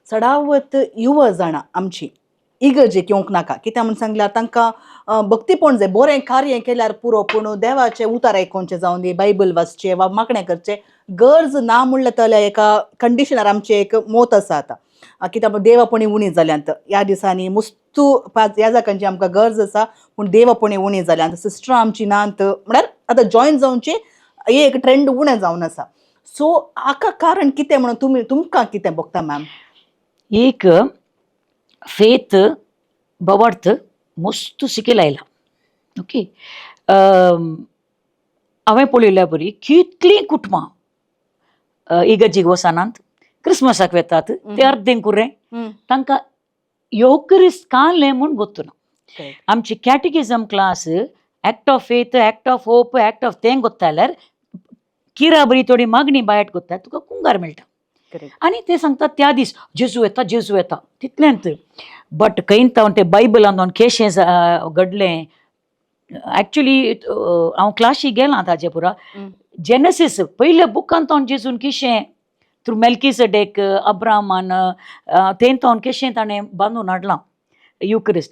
Speaker 2: चडावत युवा जाणां आमची इगर्जेक येवंक नाका. कित्याक म्हूण सांगल्यार तांकां भक्तीपण जाय, बरें कार्य केल्यार पुरो, पूण देवाचें उतार आयकोवचें जावन दी, बायबल वाचचें वा मागणें करचें गरज ना म्हणलें तल्या एका कंडिशनार आमचें एक मत आसा आतां. कित्याक देवापणी उणी जाल्यांत ह्या दिसांनी. मुस्तू याजाकांची आमकां गरज आसा, पूण देवापणी उणी जाल्यांत, सिस्टरां आमची नात, म्हळ्यार आतां जॉयन जावची हे एक ट्रेंड उणें जावन आसा. सो हाका कारण कितें म्हणून तुमी तुमकां कितें भोगता मॅम?
Speaker 1: एक फेथ भवार्थ मस्त सिकेल आयला, ओके. हांवें पळयल्या बरी कितलीं कुटुंबां इगर्जीक वचनात, क्रिसमसाक वेतात ते अर्दें कुरें. तांकां योकरिस्त कालें म्हूण गोत्तुना. आमची catechism class, act of faith, act of hope, act of तें गोत्ता जाल्यार, किरा बरी थोडी मागणी बायट गोत्ता, तुका कुंगार मेळटा. आनी ते सांगतात, त्या दीस जेजू येता, जेजू येता, तितलेंच. बट खंय तावन ते बायबलान जावन केशें घडलें. एक्चुली हांव क्लाशी गेलां ताजे पुरा. जेनसीस पयल्या बुकान तावन जेजून किशें थ्रू मेल्कीसडेक अब्रामान तें तावन केशें ताणें बांदून हाडलां युक्रिस्ट,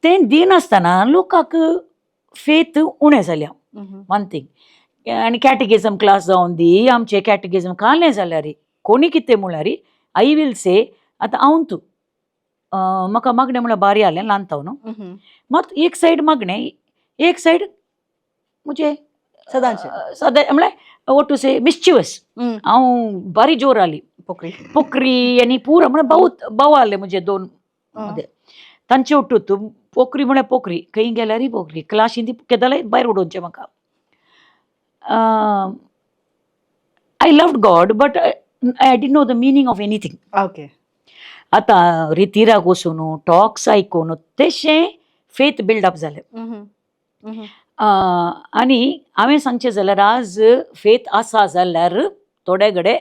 Speaker 1: तें दिनासतना लोकांक फेथ उणें जाल्या. वन थिंग, आनी कॅटेगिजम क्लास जावन दी, आमचे कॅटेगिजम कालें जाल्यार, कोणी कितें म्हळ्यार, I will say, आतां हांव तूं म्हाका मागणें म्हळ्यार बारी आलें ल्हान न्हू. मात एक सायड मागणें, एक सायड म्हजें
Speaker 2: सदांचें.
Speaker 1: सदां म्हळ्यार, what to से, मिसचिवस. हांव बारी जोर आली.
Speaker 2: पोकरी.
Speaker 1: पोकरी आनी पुरो म्हळ्यार भाऊ भाव आहले म्हजे दोन मदें, तांचे ओटूत पोकरी म्हळ्यार पोकरी, खंय गेल्यारय पोकरी. क्लाशीन ती केदाळाय भायर उडोवचें म्हाका. I loved God, but I didn't know the meaning of anything. आतां रितिराक वचून, टॉक्स आयकून, तशें फेथ बिल्डअप जालें. आनी हांवें सांगचें जाल्यार आज फेथ आसा जाल्यार थोडे कडेन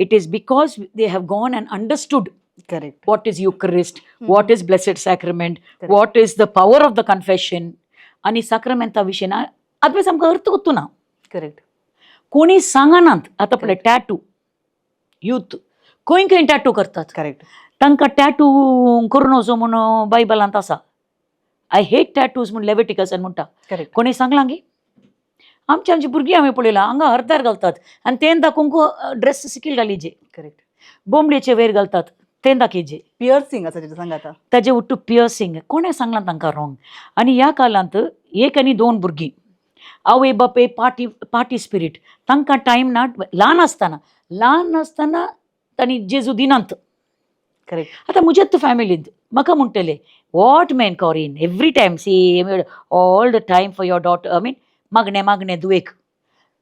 Speaker 1: it is because they have gone and understood
Speaker 2: correct
Speaker 1: what is Eucharist, what is Blessed Sacrament, what is the power of the confession. आनी साक्रामेंता विशीं ना आदवेस आमकां अर्थ गोत्तू ना.
Speaker 2: करेक्ट.
Speaker 1: कोणी सांगनात. आतां पळय, टॅटू, यूथ खंय खंय टॅटू करतात.
Speaker 2: करेक्ट.
Speaker 1: तांकां टॅटू करून वचो म्हूण बायबलांत आसा. I hate tattoos म्हूण लेविटिकसान म्हणटा.
Speaker 2: करेक्ट.
Speaker 1: कोणी सांगलां गी? आमची आमची भुरगीं हांवें पळयलां, हांगा हरदार घालतात आनी तें दाखोवंक ड्रेस सिकील घालिजे.
Speaker 2: करेक्ट.
Speaker 1: बोंबलेचे वयर घालतात तें दाखयजे.
Speaker 2: पियर्सिंग आसा तेजे सांगाता.
Speaker 1: ताजे उट्टू पियर्सिंग कोणें सांगलां तांकां रॉंग. आनी ह्या कालांत एक आनी दोन भुरगीं, आवय बापूय पार्टी पार्टी स्पिरीट, तांकां टायम ना. ल्हान आसतना, ल्हान आसतना तांणी जेजू दिनात.
Speaker 2: करेक्ट.
Speaker 1: आतां म्हज्याच फॅमिलींत म्हाका म्हणटले, "What man, Corin, every time see all the time for your daughter, I mean मागणें मागणें दुवेक."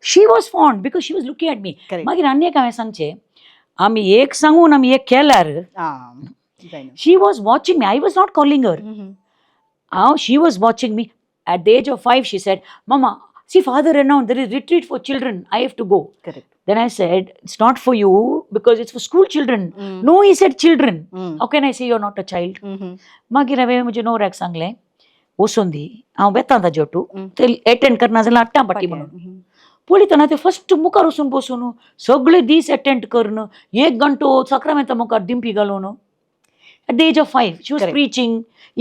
Speaker 1: She was fond because she was looking at me.
Speaker 2: Correct.
Speaker 1: मागीर आनी एक हांवें सांगचें, आमी एक सांगून आमी एक केल्यार
Speaker 2: आं, जायना.
Speaker 1: She was watching me. I was not calling her. How she was watching me. At the age of 5, she said, "Mama, see, Father announced there is retreat for children. I have to go."
Speaker 2: Correct.
Speaker 1: Then I said, "It's not for you because it's for school children." "No," he said, "children." How can I say you're not a child? मागीर हांवें म्हज्या न्हवऱ्याक सांगलें, वचून दी, हांव वेता ताजे ओटू, ते एटेंड करना जाल्यार हाडटा पाटी म्हणून. पळयतना ते फस्ट मुखार वचून बसून सगळे दीस एटेंड करून एक घंटो साक्रामेंता मुखार दिंपी घालून. At the age of 5 she was
Speaker 2: Correct.
Speaker 1: Preaching.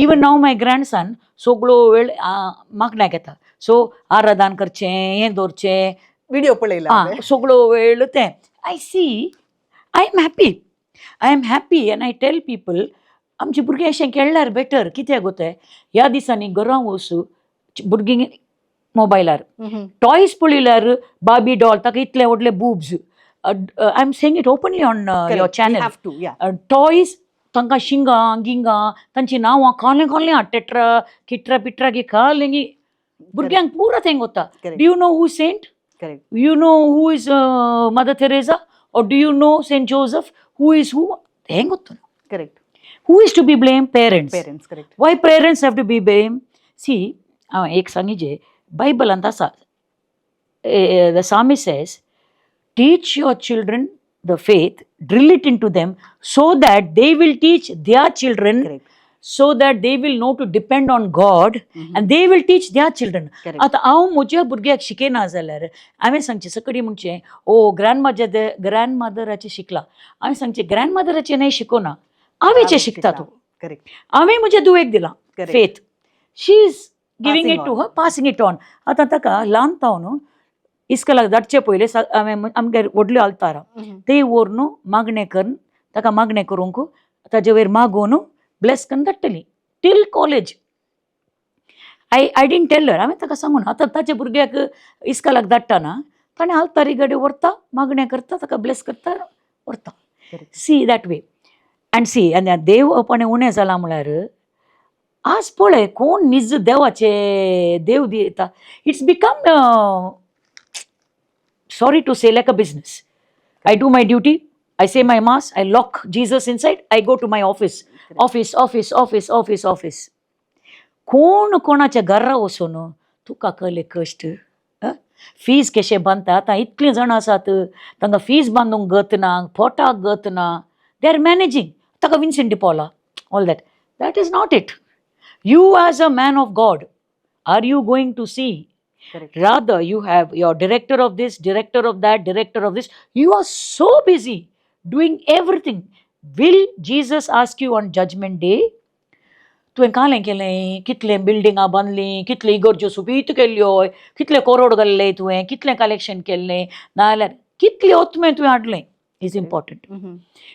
Speaker 1: Even now my grandson सगळो वेळ मागण्याक येता, सो आराधन करचें, हें दवरचें.
Speaker 2: व्हिडिओ पळयला
Speaker 1: आं, सगळो वेळ तें. I see, I am happy, I am happy and I tell people, आमची भुरगीं अशें खेळ्ळ्यार बेटर. कित्याक गो तें ह्या दिसांनी घरां वचूं भुरगीं मोबायलार टॉयज पळयल्यार बार्बी डॉल, ताका इतले व्हडले boobs. I am saying it openly on your channel.
Speaker 2: Have to, yeah.
Speaker 1: Toys तांकां शिंगां गिंगां, तांची नांवां खोलें खोलें, टेट्रा किट्रा पिट्रा की खालें, भुरग्यांक पुरा तेंग वता.
Speaker 2: Correct.
Speaker 1: Do you know who saint?
Speaker 2: Correct.
Speaker 1: You know who is Mother Teresa or do you know Saint Joseph, who is who? हें ಗೊತ್ತು.
Speaker 2: Correct.
Speaker 1: Who is to be blame? Parents.
Speaker 2: Parents, correct.
Speaker 1: Why parents have to be blame? See, हांव एक सांगिजे, बायबलांत आसा, the psalmist says, "Teach your children the faith, drill it into them so that they will teach their children,
Speaker 2: correct
Speaker 1: so that they will know to depend on God and they will teach their children."
Speaker 2: Correct.
Speaker 1: आतां हांव म्हज्या भुरग्याक शिकयना जाल्यार हांवें सांगचें सकडी म्हणचें, ओ ग्रँड म्हाज्या ग्रँड मदराचें शिकलां. हांवें सांगचें, ग्रँड मदराचें न्हय शिकोना, हांवें शिकता तूं.
Speaker 2: करेक्ट.
Speaker 1: हांवें म्हज्या धुवेक दिलां
Speaker 2: Correct.
Speaker 1: Faith. She is giving
Speaker 2: Passing
Speaker 1: it to
Speaker 2: on.
Speaker 1: her, passing it on. आतां ताका ल्हान जावन इस्कॉलाक धाडचे पयलें हांवें आमगेर व्हडल्यो आल्तारां ते व्हरून मागणें करून, ताका मागणें करूंक, ताजे वयर मागून ब्लेस करून धाडटली till college. I didn't tell her. हांवें ताका सांगून आतां ताच्या भुरग्याक इस्कॉलाक धाडटना ताणें आल्तारी कडेन व्हरता, मागणें करता, ताका ब्लेस करता, व्हरता.
Speaker 2: Correct.
Speaker 1: See that way and see. आनी देव आपणें उणें जालां म्हळ्यार आज पळय कोण निज देवाचे देव दिता. It's become, sorry to say, like a business. I do my duty, I say my mass, I lock Jesus inside, I go to my office. Office, office, office, office, office. कोण कोणाच्या घरा वचून तुका कळ्ळें कश्ट फीज कशें बांदता. आतां इतलीं जाणां आसात, तांकां फीज बांदूंक गत ना, पोटाक गत ना. They are managing. ताका Vincent डिपॉला, all that, that is not it. You as a man of God, are you going to see?
Speaker 2: Correct.
Speaker 1: Rather, you have your director of this, director of that, director of this. You are so busy doing everything. Will Jesus ask you on Judgment Day, तुवें कालें केलें, कितलें बिल्डिंगां बांदलीं, कितले इगर्ज्यो सुबीत केल्ल्यो, कितले करोड घाल्ले तुवें, कितलें कलेक्शन केल्लें, नाजाल्यार कितले ओतमे तुवें हाडलें is important.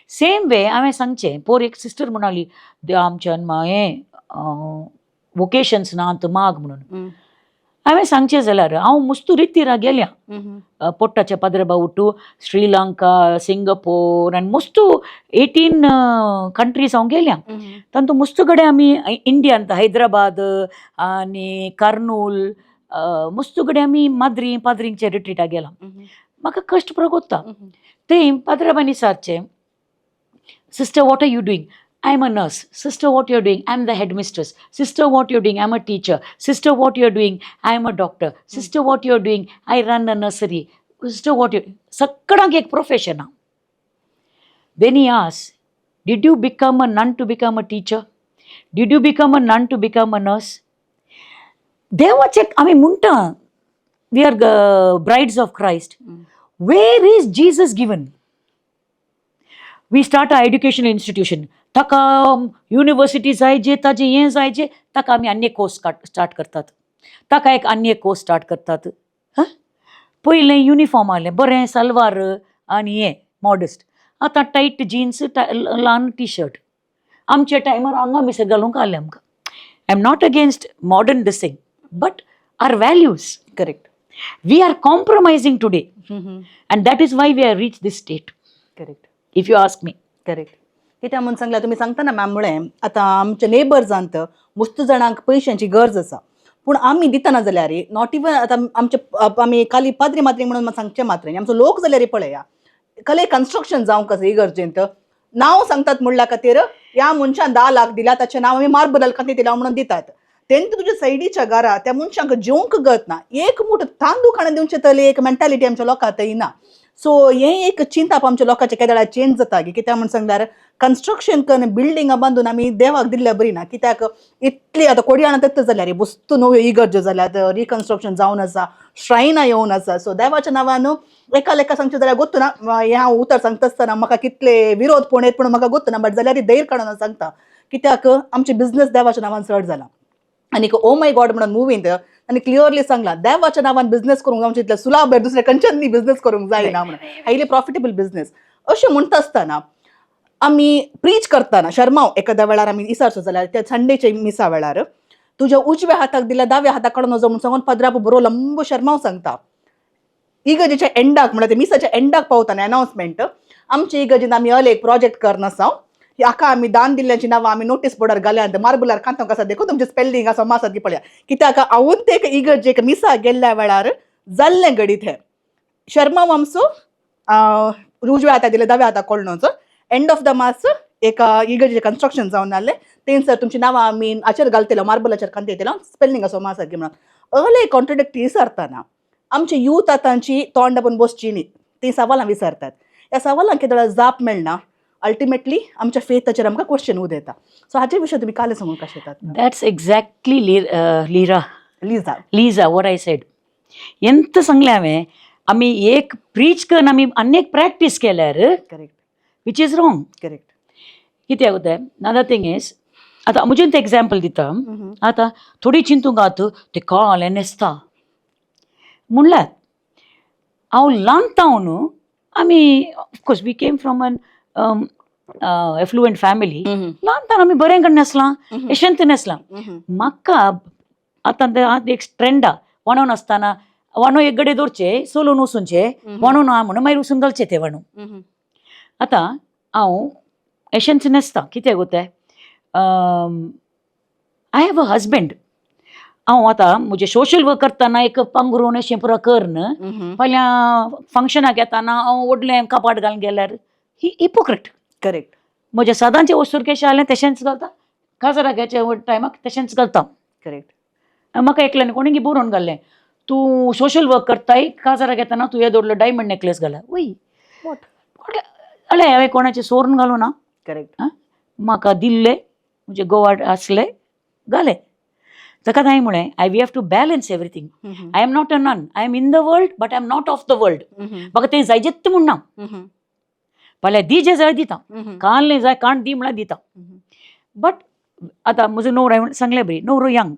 Speaker 1: Same way हांवें सांगचें, पोर एक सिस्टर म्हणाली, आमच्यान हें वोकेशन्स ना माग म्हणून. हांवें सांगचें जाल्यार हांव मुस्तू रितीरा गेल्या पोट्टाच्या पाद्रे बावटू, श्रीलंका, सिंगापूर आनी मुस्तू 18 कंट्रीज हांव गेल्या. तांतू मुस्तू कडेन आमी इंडियांत हैदराबाद आनी कर्नूल, मुस्तू कडेन आमी माद्री पाद्रींच्या रिट्रिटाक गेला. म्हाका कश्ट पुरो कोत्ता. ते पाद्राबांनी विचारचें, "Sister, what are you doing?" I am a nurse. Sister, what you are doing? I am the headmistress. Sister, what you are doing? I am a teacher. Sister, what you are doing? I am a doctor. Sister, what you are doing? I run a nursery. Sister, what you, सगळ्यांक एक प्रोफेशन आहा. Then he asks, did you become a nun to become a teacher? Did you become a nun to become a nurse? देवाचे आमी म्हणटा, we are brides of Christ. Where is Jesus given? We start a educational institution, ताका युनिवर्सिटी जाय जे, ताजें हें जाय जे, ताका आमी आनी एक कोर्स स्टार्ट करतात, ताका एक आनी एक कोर्स स्टार्ट करतात. हां, पयलें युनिफॉर्म आहलें बरें, सलवार आनी हें मॉडस्ट. आतां टायट जिन्स, ल्हान टी शर्ट. आमच्या टायमार आंगा मिसर घालूंक आहलें आमकां. I am not against modern this thing, but our values,
Speaker 2: correct
Speaker 1: we are compromising today, and that is why we are reach this state,
Speaker 2: correct
Speaker 1: if you ask me.
Speaker 2: Correct. कित्याक म्हूण सांगल्यार, तुमी सांगता मॅम, मुळे आतां आमच्या नेबर्सांत मस्त जाणांक पयशांची गरज आसा, पूण आमी दितना जाल्यार not even आतां आमचे आमी खाली पाद्री माद्री म्हणून सांगचें मात्र न्ही, आमचो लोक जाल्यार पळया, कले कन्स्ट्रक्शन जावंक आसा इगर्जेंत, नांव सांगतात म्हणल्या खातीर ह्या मनशान 10 लाख दिल्या, ताचें नांव आमी मार्बल खातीर दिला म्हणून दितात. तेंत तुज्या सायडीच्या घरा त्या मनशांक जेवंक गत ना, एक मूठ तांदूळ खाणा दिवचे तले एक मेंटालिटी आमच्या लोकांक येना. सो हें एक चिंताप आमच्या लोकांचे केदळा चेंज जाता की, कित्याक म्हण सांगल्यार कन्स्ट्रक्शन करून बिल्डिंगां बांदून आमी देवाक दिल्ल्या बरी ना. कित्याक इतली आतां कोडयाणा तेत्त जाल्यार वस्तू नव्यो इगर्ज्यो जाल्यात, रिकन्स्ट्रक्शन जावन आसा, श्रायनां येवन आसा. सो देवाच्या नांवान एका लेखा सांगचें जाल्यार गोत्तू ना, हें हांव उतर सांगता आसतना म्हाका कितले विरोध पोण येत, पूण म्हाका गोत्तू ना, बट जाल्यार धैर्य काडून हांव सांगता, कित्याक आमचे बिझनस देवाच्या नांवान चड जाला. आनी ओ my God म्हणून मुवींत आनी क्लियरली सांगला, देवाच्या नांवान बिझनेस करूंक जावचे इतलें सुलाभ दुसरे खंयच्यान न्ही बिझनेस करूंक जायना म्हणून, हायली प्रॉफिटेबल बिझनेस. अशें म्हणटा आसतना आमी प्रीच करतना शर्माव एखाद्या वेळार आमी इसारचो जाल्यार, त्या संडेच्या मिसा वेळार तुज्या उजव्या हाताक दिल्या दाव्या हाताक काडून वचो म्हूण सांगून पाद्राप बरो लंबो शर्माव सांगता. इगर्जेच्या एंडाक, म्हणल्यार ते मिसाच्या एंडाक पावतना अनाउन्समेंट, आमच्या इगर्जेन आमी अल एक प्रोजेक्ट करना आसा, हाका आमी दान दिल्ल्याची नांवां आमी नोटीस बोर्डार घाल्या, मार्बलार कांतोंक आसा, देखून तुमचें स्पेल्लिंग आसा मासा ती पळया. कित्याक हांवून ते एक इगर्जेक मिसा गेल्ल्या वेळार जाल्लें घडीत हें शर्मा आमचो उजव्या हाता दिले दाव्या हाता कळणोचो. एंड ऑफ the mass एका इगर्जेचें कन्स्ट्रक्शन जावन आसलें, तें सर तुमची नांवां आमी हाचेर घालतलो, मार्बलाचेर कांत स्पेल्लिंग आसा मासारकी म्हणून अहले कॉन्ट्रडिक्ट विसरतना आमचे यूथ आतांची तोंड दाबून बसची न्ही, तीं सवालां विसरतात. ह्या सवालांक केदो जाप मेळना, अल्टिमेटली आमच्या फेथाचेर आमकां क्वेश्चन उदयता. सो हाचे विशय तुमी काल सांगूंक कशें येतात?
Speaker 1: That's exactly, Lira,
Speaker 2: Liza.
Speaker 1: Liza, what I said. ಎಂತ सांगलें हांवें, आमी एक प्रीच करून आमी आनी एक प्रॅक्टीस केल्यार
Speaker 2: correct
Speaker 1: which is wrong.
Speaker 2: Correct
Speaker 1: कित्याक जाता, अनदर थिंग is, आतां म्हजें तें एग्जाम्पल दिता. आतां थोडी चिंतूंक आतां ते कळ्ळें न्हेसता म्हणल्यार, हांव ल्हान न्हू, आमी of course we came from an affluent family. ल्हान आमी बरें कडेन न्हेसलां, एशेंत न्हेसलां. म्हाका आतां ते आतां एक ट्रेंडा वणोन आसतना वणो एक गडे दवरचे, सोलून वचूनचे, वणोन आहा म्हणून मागीर वचून घालचे ते वणो. आतां हांव एशेंच न्हेसता. कित्याक गो तें, I have a husband. हांव आतां म्हजें सोशल वर्क करतना एक पांगरून अशें पुरो करन फाल्यां फंक्शनाक येताना हांव व्हडलें कपाट घालून गेल्यार ही हिपोक्रेट.
Speaker 2: करेक्ट
Speaker 1: म्हजें सदांचें वस्तूर कशें आहलें तशेंच घालता, काजाराक घेच्या टायमाक तशेंच घालता.
Speaker 2: करेक्ट
Speaker 1: म्हाका एकल्यान कोणें बरोवन घाल्लें, तूं सोशल वर्क करताय, काजाराक येताना तूं येदो व्हडलो डायमंड नेकलेस घाला वय.
Speaker 2: What?
Speaker 1: अळे, हांवें कोणाचें सोरून घालूं ना.
Speaker 2: करेक्ट
Speaker 1: म्हाका दिल्ले म्हजे गोवा आसले, घाले. ताका हांवें म्हळें, I we have to balance everything. I am not a nun. I am in the world, but I am not of the world. म्हाका तें जायजेत म्हण ना, फाल्यां दी जे जाय दिता, काल जाय काण दी म्हळ्यार दिता. बट आतां म्हजो न्हवरो, हांवें सांगलें बरी न्हवरो यंग,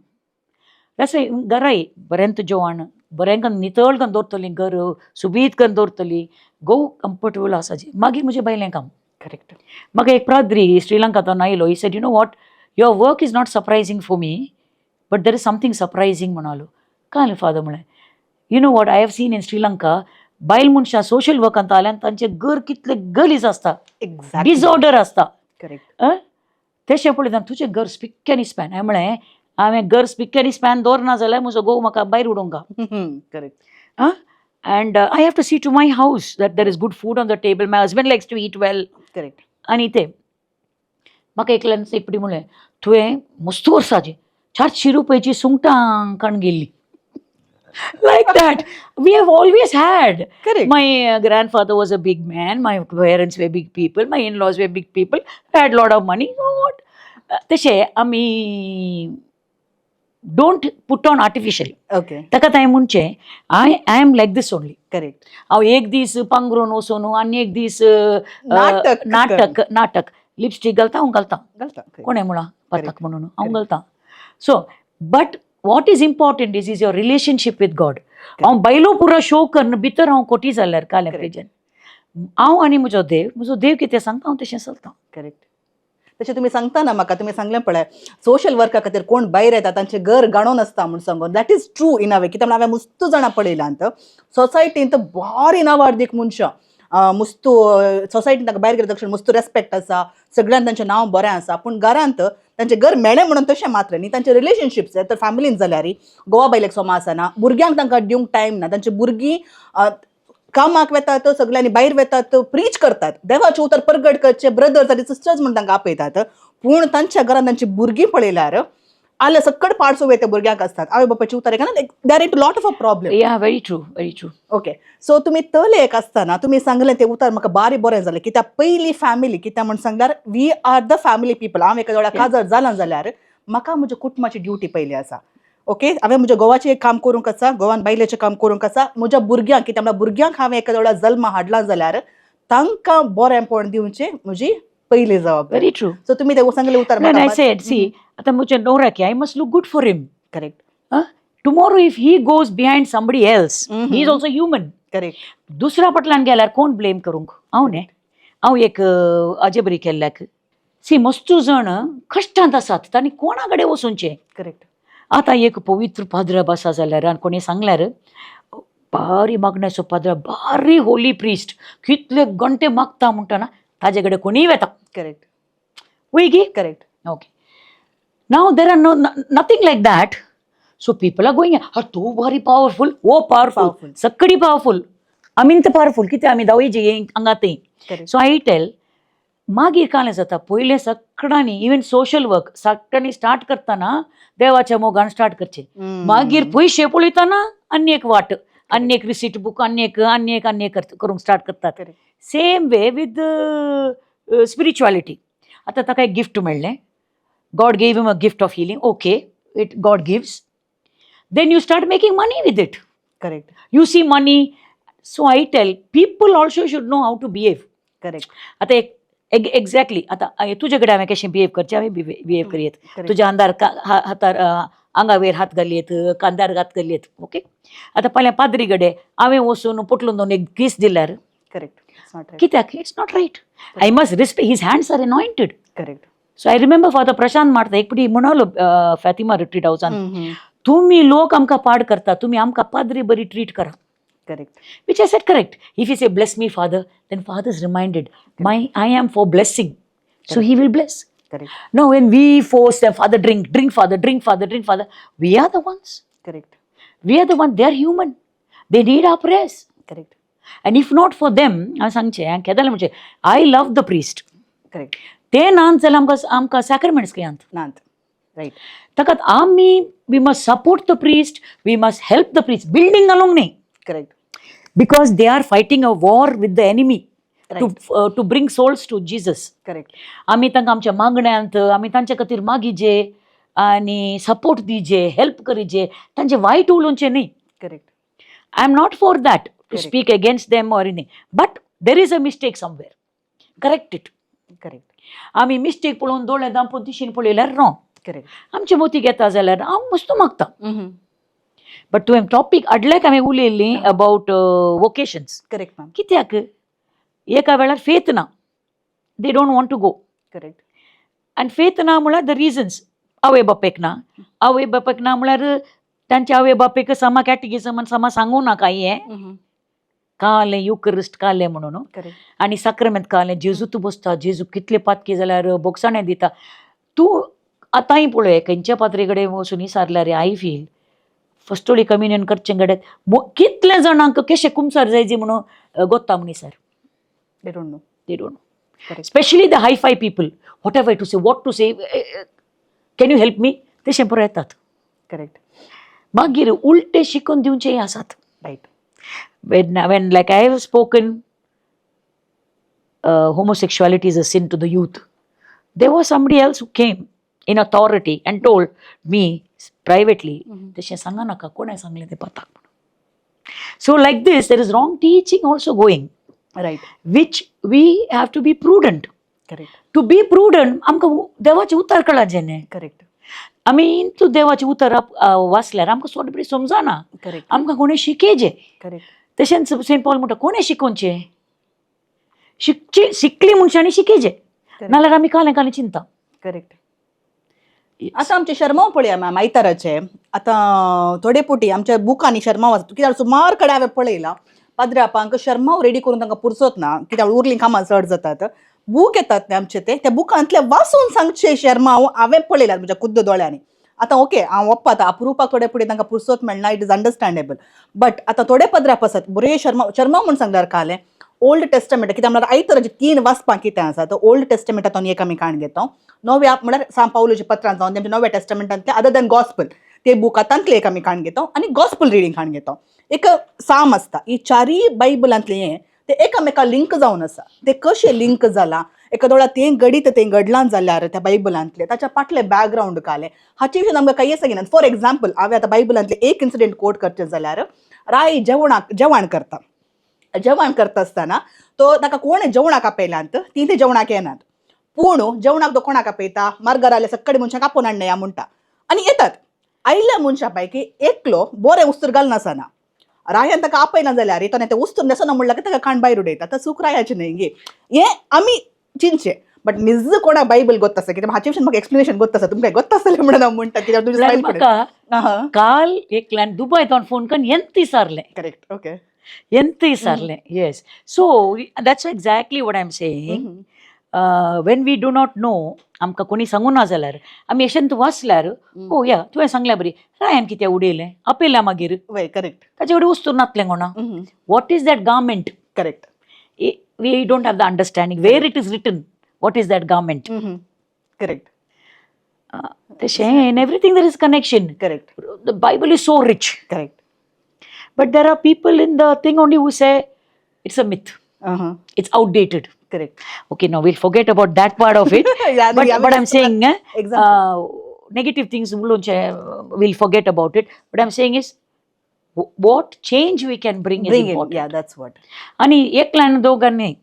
Speaker 1: तशें घराय बरें जेवण बरें करून नितळ करून दवरतली, घर सुबीत करून दवरतली, घोव कम्फर्टेबल आसा. मागीर म्हजें बायलें काम.
Speaker 2: करेक्ट
Speaker 1: म्हाका एक प्राद्री श्रीलंकांतल्यान आयलो. He said, "You know what, your work is not surprising for me, but there is something surprising." म्हणालो. काय फादर म्हळें, "You know what I have seen in Sri Lanka, बायल मनशां सोशल वर्कांत आल्या आनी तांचे घर कितले गलीज आसता,
Speaker 2: एक्झॅक्टली
Speaker 1: डिसऑर्डर आसता."
Speaker 2: करेक्ट
Speaker 1: तशें पळयता तुजें घर स्पिक आनी स्पॅन. हांवें म्हळें, हांवें घर स्पिक आनी स्पॅन दवरना जाल्यार म्हजो घोव म्हाका भायर उडोवंक.
Speaker 2: Correct
Speaker 1: And I have to see to my house that there is good food on the table. My husband likes to eat well.
Speaker 2: Correct
Speaker 1: आनी ते म्हाका एकल्यान एकपटी म्हणलें, तुवें मस्त वर्साची 400 रुपयाची सुंगटां काण गेल्ली. Like that we have always had.
Speaker 2: Correct
Speaker 1: My grandfather was a big man. My parents were big people. My in-laws were big people. I had a lot of money. So what? तशें आमी don't put on artificial.
Speaker 2: Okay
Speaker 1: ताका हांवें म्हणचें, I am like this only.
Speaker 2: Correct
Speaker 1: हांव एक दीस पांगरून वचून आनी एक दीस
Speaker 2: नाटक.
Speaker 1: नाटक नाटक, लिपस्टीक घालता हांव, घालता.
Speaker 2: घालता.
Speaker 1: कोणें म्हळां पातक
Speaker 2: Correct.
Speaker 1: म्हणून? हांव घालता. So but what is important is your relationship with God. हांव बायलो पुरो शो कन्न भितर हांव कोटी जाल्यार कालें
Speaker 2: Correct.
Speaker 1: प्रेजन हांव आनी म्हजो देव, म्हजो देव कितें सांगता हांव तशें चलता.
Speaker 2: करेक्ट. तशें तुमी सांगता ना म्हाका, तुमी सांगलें पळय, सोशल वर्का खातीर कोण भायर येता तांचें घर गाणोन आसता म्हूण सांगून. That is true in a way, कित्याक हांवें मुस्तू जाणां पळयलां सोसायटींत, भारी नांवार्दीक मनशां, मुस्तू सोसायटीन तांकां भायर गेले तक्षण मुस्तू रेस्पेक्ट आसा, सगळ्यान तांचें नांव बरें आसा, पूण घरांत तांचें घर मेळ्ळें म्हणून तशें मात्र न्ही. तांचे रिलेशनशिप्स तर फॅमिलीन जाल्यार गोवा बायलेक सोमा आसना, भुरग्यांक तांकां दिवंक टायम ना. तांची भुरगीं कामाक वेतात, सगळ्यांनी भायर वेतात, प्रीच करतात, देवाचें उतर परगट करचे ब्रदर्स आनी सिस्टर्स म्हूण तांकां आपयतात, पूण तांच्या घरान तांची भुरगीं पळयल्यार आल्या सकट पाडसो वयता भुरग्यांक आसतात, आवय बापायची उतर आयकना, there it lot of a problem.
Speaker 1: Yeah, very true, very true.
Speaker 2: Okay, so तुमी तले एक आसतना तुमी सांगलें तें उतर म्हाका बारी बरें जालें, कित्याक पयली फॅमिली, कित्याक म्हूण सांगल्यार we are the family people. हांव एका वेळार काजार जालां जाल्यार म्हाका म्हज्या कुटुंबाची ड्युटी पयली आसा. ओके, हांवें म्हज्या घोवाचें एक काम करूंक आसा, गोवान बायलेचें काम करूंक आसा, म्हज्या भुरग्यांक, कित्याक म्हळ्यार भुरग्यांक हांवें एका वेळार जल्मा हाडलां जाल्यार तांकां बरेंपण दिवचें म्हजी पयली जबाबदारी.
Speaker 1: Very true.
Speaker 2: सो तुमी तें सांगलें उतर.
Speaker 1: I said, see, आतां म्हज्या नवऱ्याक I must look good for him.
Speaker 2: Correct
Speaker 1: Tomorrow if he goes behind somebody else, he is also human.
Speaker 2: Correct
Speaker 1: दुसऱ्या फाटल्यान गेल्यार कोण ब्लेम करूंक? हांव न्ही? हांव एक अजेबरी केल्ल्याक सी, मस्तू जण कश्टांत आसात, तांणी कोणा कडेन वचूनचें?
Speaker 2: करेक्ट
Speaker 1: आतां एक पवित्र पाद्र आसा जाल्यार आनी कोणी सांगल्यार, बारी मागण्याचो पाद्र, बारी होली प्रिस्ट, कितले घंटे मागता म्हणटना ताजे कडेन कोणीय वेता.
Speaker 2: करेक्ट
Speaker 1: वय गी?
Speaker 2: Correct.
Speaker 1: Okay. Now there are nothing like that. So people are going, ah, तो भारी powerful, oh powerful,
Speaker 2: Powerful.
Speaker 1: सक्कडी powerful. आमी तर powerful, कितें आमी दावयजी हांगा थंय.
Speaker 2: करेक्ट
Speaker 1: सो I tell, मागीर कांय जाता, पयलें सगळ्यांनी, इवन सोशल वर्क सगळ्यांनी स्टार्ट करतना देवाच्या मोगान स्टार्ट करचें. मागीर पयशे पळयतना आनी एक वाट, आनी एक रिसीट बूक, आनी एक, आनी एक, आनी एक करूंक स्टार्ट करतात.
Speaker 2: Correct.
Speaker 1: Same way with spirituality. आतां ताका एक गिफ्ट मेळ्ळें, God gave him a gift of healing. Okay, it God gives, then you start making money with it.
Speaker 2: Correct
Speaker 1: You see money. So I tell people also should know how to behave.
Speaker 2: Correct
Speaker 1: आतां एक एक्झॅक्टली, आतां तुजे कडेन हांवें कशें बिहेव करचें, हांवें बिहेव करयेत. तुज्या अंदार हातार आंगावेर हात घालयेत, कांद्यार हात घालयेत. ओके, आतां फाल्यां पाद्री कडेन हांवें वचून पोटलून दोन एक किस दिल्यार?
Speaker 2: Correct, it's not right.
Speaker 1: कित्याक? It's not right. I must respect his hands are anointed.
Speaker 2: Correct
Speaker 1: So I remember Father Prashant मारता एक पटी म्हणालो फॅतिमा रिट्रीट हावसान, तुमी लोक आमकां पाड करता, तुमी आमकां पाद्री बरी ट्रीट करा.
Speaker 2: Correct
Speaker 1: Which I said correct. If you say, "Bless me, Father," then Father is reminded, my I am for blessing. So he will bless.
Speaker 2: Correct
Speaker 1: No, when we force them, "Father, drink, drink, Father, drink, Father, drink, Father," we are the ones.
Speaker 2: Correct
Speaker 1: We are the one. They are human. They need our prayers.
Speaker 2: Correct
Speaker 1: And if not for them, हांव सांगचें, हांवें केदोळाय म्हणचें, I love the priest.
Speaker 2: Correct
Speaker 1: ते नात जाल्यार आमकां सॅक्रमेंट्स खंय?
Speaker 2: नात, रायट.
Speaker 1: ताकात आमी we must support the priest, we must help the priest. Building घालूंक न्ही.
Speaker 2: Correct
Speaker 1: Because they are fighting a war with the enemy to bring souls to Jesus.
Speaker 2: Correct
Speaker 1: आमी तांकां आमच्या मागण्यांत आमी तांच्या खातीर मागिजे आनी सपोर्ट दिजे, हेल्प करिजे, तांचे वायट उलोवचें न्ही.
Speaker 2: Correct
Speaker 1: I am not for that to
Speaker 2: Correct.
Speaker 1: Speak against them or anything, but there is a mistake somewhere, correct it.
Speaker 2: Correct
Speaker 1: आमी मिस्टेक पळोवन दोळे दामपून तिशीन पळयल्यार रॉंग.
Speaker 2: करेक्ट
Speaker 1: आमचे मोती घेता जाल्यार हांव मस्तू मागता. बट तुवें टॉपीक हाडल्याक हांवें उलयल्ली अबावट वोकेशन्स.
Speaker 2: करेक्ट मॅम
Speaker 1: कित्याक एका वेळार फेथ ना, they don't want to go.
Speaker 2: Correct
Speaker 1: आनी फेथ ना म्हळ्यार the reasons आवय बापायक ना, आवय बापायक ना म्हळ्यार तांच्या आवय बापायक समा कॅटिगिजमान समा सांगू ना कांय हें कालें युकरिस्ट कालें म्हणून.
Speaker 2: करेक्ट
Speaker 1: आनी साक्रमेंत कालें, जेजू तूं बसता, जेजू कितले पातकी जाल्यार बोगसाणें दिता. तूं आतांय पळय, खंयच्या पाद्री कडेन वचून विचारल्यार, I feel फस्टोळी कम्युनियन करचें कडेन कितले जाणांक कशें कुमसार जायजी म्हणून गोत्ता म्हणून sir.
Speaker 2: They don't know.
Speaker 1: They don't. Specially the hi-fi people, what have I to say, what to say, can you help me, तशें पुरो येतात.
Speaker 2: करेक्ट.
Speaker 1: मागीर उलटे शिकोवन दिवचेय आसात.
Speaker 2: Right.
Speaker 1: When like I have spoken, homosexuality is a sin to the youth, there was somebody else who came in authority and told me privately, तशें सांगा नाका, कोणें सांगलें तें पताक म्हणून. So like this, there is wrong teaching also going,
Speaker 2: right,
Speaker 1: which we have to be prudent.
Speaker 2: Correct.
Speaker 1: To be prudent, आमकां देवाचें उतर कळाचें न्ही.
Speaker 2: करेक्ट.
Speaker 1: आमी इंतू देवाचें उतर वाचल्यार आमकां सोड बरी समजना.
Speaker 2: करेक्ट.
Speaker 1: आमकां कोणें शिकयचें.
Speaker 2: करेक्ट.
Speaker 1: तशेंच सेंट पॉल म्हणटा, कोणें शिकोवचें, शिकचे, शिकली मनशांनी शिकयचें, नाल्यार आमी कालें कालें चिंता.
Speaker 2: करेक्ट. आतां आमचे शर्माव पळया मॅम, आयताराचे आतां थोडे पुटी आमच्या बुकांनी शर्माव आसा, कित्याक सुमार कडेन हांवें पळयलां पाद्र्यापांक शर्माव रेडी करून तांकां पुरसत ना, कित्याक उरलीं कामां चड जातात. बूक येतात न्ही आमचे, ते त्या बुकांतले वाचून सांगचे शर्माव हांवें पळयलां म्हज्या खुद्द दोळ्यांनी. आतां ओके, हांव वप्पा आतां अप्रुपाक थोडे फुडें तांकां पुरसत मेळना, it is understandable. But आतां थोडे पद्राप आसात बरे शर्मा शर्मा म्हूण सांगल्यार कालें ओल्ड टेस्टमेंट, कित्याक म्हळ्यार आयतराचें तीन वाचपाक कितें आसा तर ओल्ड टेस्टमेंटांतून एक आमी काण घेता, नव्या म्हळ्यार सांत पावलूच्या पत्रां जावन तेमच्या नव्या टेस्टमेंटांतले अदर दॅन गॉस्पल ते बुकांतले एक आमी काण घेता आनी गॉस्पल रिडींग काण घेता. एक साम आसता, ही चारीय बायबलांतलें हें ते एकामेका लिंक जावन आसा. ते कशें लिंक जालां, एका दोळा तें घडीत तें घडलां जाल्यार त्या बायबलांतलें ताच्या फाटलें बॅकग्रावंड कालें, हाचे विशीं आमकां कांय सांगिना. फॉर एग्जाम्पल, हांवें आतां बायबलांतलें एक इन्सिडंट कोट करचें जाल्यार राय जेवणाक जेवण करता, जेवण करता आसतना तो ताका कोण जेवणाक आपयलांत, ती ते जेवणाक येनात, पूण जेवणाक तो कोणाक आपयता, मार्गार आयले सक्कडी मनशांक आपोवन हाडया म्हणटा आनी येतात. आयिल्ल्या मनशां पैकी एकलो बरें उस्तर घालनासना रायान ताका आपयना जाल्यार तो तें उस्तूर न्हेसना म्हणल्यार ताका काण भायर उडयता. आतां चूक रायाची न्हय गे, हें आमी चिंतचें. बट निज कोणा बायबल गोत्त आसा, कित्याक हाचे विशीं म्हाका एक्सप्लेनेशन गोत्त आसा, तुमकां गोत्त आसलें म्हणून हांव म्हणटा, कित्याक तुजें
Speaker 1: म्हळ्यार
Speaker 2: स्मायल
Speaker 1: म्हाका
Speaker 2: पळय.
Speaker 1: काल एकल्यान दुबय तावन फोन करून एंत विचारलें.
Speaker 2: Correct, okay.
Speaker 1: एंत विचारलें, yes. So that's exactly what I am saying. When we do not know, आमकां कोणी सांगू ना जाल्यार आमी अशेंच वाचल्यार, ओ या, तुवें सांगल्या बरी, रायान कित्याक उडयलें, आपयल्या मागीर
Speaker 2: वय, करेक्ट.
Speaker 1: ताचे कडेन वस्तू नातलें कोणा, what is that garment?
Speaker 2: Correct.
Speaker 1: We don't have the understanding where it is written, what is that garment.
Speaker 2: Correct.
Speaker 1: तशें in everything there is connection.
Speaker 2: Correct.
Speaker 1: The Bible is so rich.
Speaker 2: Correct.
Speaker 1: But there are people in the thing only who say it's a myth, it's outdated.
Speaker 2: Correct.
Speaker 1: Okay, now we'll forget about that part of it. But I'm saying, negative things we'll forget about it. What I'm saying is, what change we can bring is
Speaker 2: bring in
Speaker 1: important.
Speaker 2: Yeah, that's what.
Speaker 1: आणि एकल्यान दोघांनी,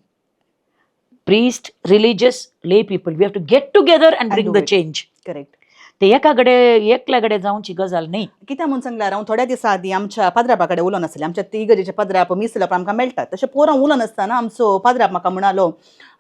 Speaker 1: priest, religious, lay people, we have to get together and bring
Speaker 2: do
Speaker 1: the
Speaker 2: it.
Speaker 1: Change.
Speaker 2: Correct.
Speaker 1: ते एकाकडे एकल्याकडे जावची गजाल न्ही.
Speaker 2: कित्याक म्हूण सांगल्यार हांव थोड्या दिसां आदीं आमच्या पाद्रापा कडेन उलोवन आसलें. आमच्या तिगजेचे पाद्राप मिसलप आमकां मेळटात, तशें पोरां उलोवन आसतना आमचो पाद्राप म्हाका म्हणालो,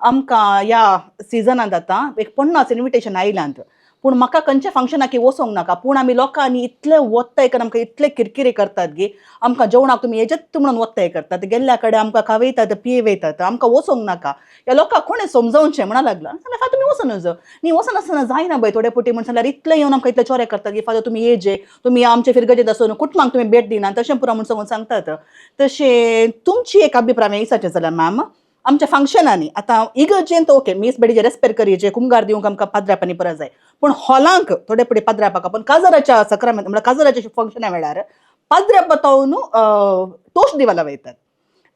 Speaker 2: आमकां ह्या सिजनांत आतां एक 50 इन्विटेशन आयल्यांत, पूण म्हाका खंयच्या फंक्शनाक वचोंक नाका, पूण आमी लोकांनी इतले वत्ताय कर, आमकां इतले किरकिरे करतात गी, आमकां जेवणाक तुमी येजेत म्हणून वत्ताय करतात, गेल्ल्या कडेन आमकां खावयतात पियेवयतात, आमकां वचोंक नाका, ह्या लोकांक कोणें समजावचें म्हणा लागला. सांगलें, फादर तुमी वचोन वचो न्ही, वचनासतना जायना बाय थोडे पुटी म्हण सांगल्यार इतलें येवन आमकां इतले चोरे करतात की फादर तुमी येजे, तुमी आमचे फिरगजेत आसून कुटुंबाक तुमी भेट दिना, तशें पुरो म्हूण सांगून सांगतात. तशें तुमची एक अभिप्राय विचारचें जाल्यार मॅम, आमच्या फंक्शनांनी आतां इगर्जेंत ओके मीस बेडीचे रेस्पेर करचे, कुमगार दिवंक आमकां पाद्रापांनी परत जाय, पूण हॉलांक थोडे फुडें पाद्रापाक आपण काजाराच्या सक्रामेंत म्हळ्यार काजाराच्या फंक्शना वेळार पाद्रापा तावन तोश दिवाला वयतात,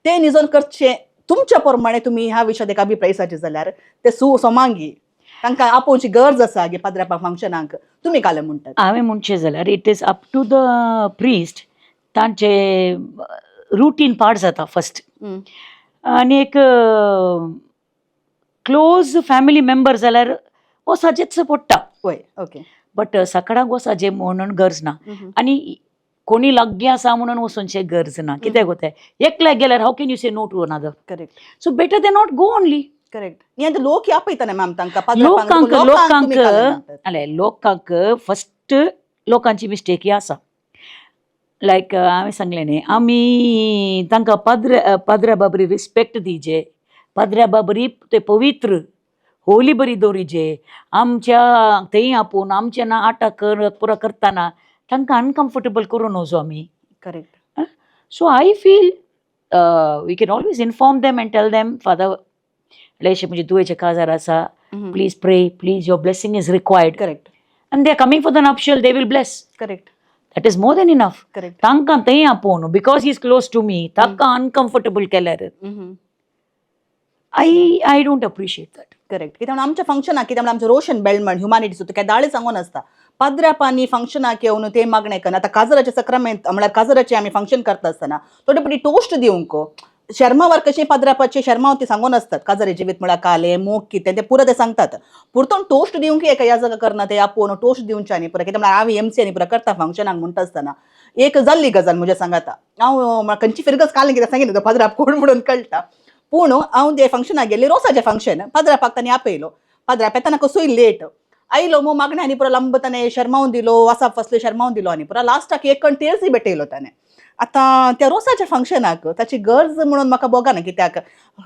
Speaker 2: ते निजोन करचें तुमच्या प्रमाणे तुमी ह्या विशयात एक अभिप्राय विचारचें जाल्यार ते सोमांगी तांकां आपोवची गरज आसा गे पाद्रापा फंक्शनाक, तुमी कालें म्हणटात?
Speaker 1: हांवें म्हणचें जाल्यार it is up to the priest, तांचे रुटीन पार्ट जाता फर्स्ट, आनी एक क्लोज फॅमिली मेंबर जाल्यार वचाचेच पडटा.
Speaker 2: वय, ओके.
Speaker 1: बट सकाळाक वचाचें म्हणून गरज ना, आनी कोणी लागीं आसा म्हणून वचोनचें गरज ना. कित्याक वताय एकल्याक गेल्यार how can you say no to another?
Speaker 2: Correct.
Speaker 1: So better they not go only.
Speaker 2: Correct. न्ही आतां लोक आपयतना मॅम तांकां
Speaker 1: लोकांक
Speaker 2: लोकांक
Speaker 1: लोकांक अले लोकांक फस्ट लोकांची मिस्टेक ही आसा, लायक हांवें सांगलें न्ही, आमी तांकां पाद्र पाद्रा बाबरी रिस्पेक्ट दिजे, पाद्रा बाबरी ते पवित्र होली बरी दवरिजे, आमच्या थंय आपोवन आमच्या ना आटा कर पुरो करतना तांकां अनकम्फर्टेबल करूं नजो आमी.
Speaker 2: Correct.
Speaker 1: So I feel we can always inform them and tell them, Father म्हणल्यार अशें म्हजे दुयेचें काजार आसा, please pray, please, your blessing is required. And they are coming for the nuptial, they will bless. That is more than enough. तांकां थंय आपोवन, because he is close to me, ताका अनकम्फर्टेबल केल्यार I don't appreciate that.
Speaker 2: Correct. कित्याक म्हणून आमच्या फंक्शनाक, कित्याक म्हणून आमचें रोशन बेलमण ह्युमॅनिटीचो तुका दाळे सांगून आसता, पाद्र्यापानी फंक्शनाक येवन ते मागणें करना. आतां काजराचें सक्रामेंत म्हळ्यार काजराचें आमी फंक्शन करता आसतना थोडे पटी टोस्ट दिवंक शर्मावर कशें पाद्रापाचें शर्माव ते सांगून आसतात, काजारे जिवीत म्हळ्यार काले मोग कितें ते पुरो ते सांगतात. पुरतून टोस्ट दिवंक एका ह्या जागा करना, ते आपोवन टोस्ट दिवचे आनी पुरो. कित्याक म्हळ्यार हांव एमसी आनी पुरो करता फंक्शनाक म्हणटा आसतना एक जाल्ली गजाल म्हज्या सांगाता, हांव खंयची फिरगज कालें कित्याक सांगितलें तो पाद्राप कोण म्हणून कळटा. पूण हांव ते फंक्शनाक गेल्लें, रोसाचें फंक्शन, पाद्रापाक तांणी आपयलो. पाद्राप येताना कसोय लेट आयलो मो, मागणें आनी पुरो लांब ताणें शर्मावन दिलो, वासाप फसले शर्मावन दिलो आनी पुरो लास्टाक एक कण तेल्सी भेटयलो ताणें. आतां त्या रोसाच्या फंक्शनाक ताची गरज म्हणून म्हाका बोगाना, कित्याक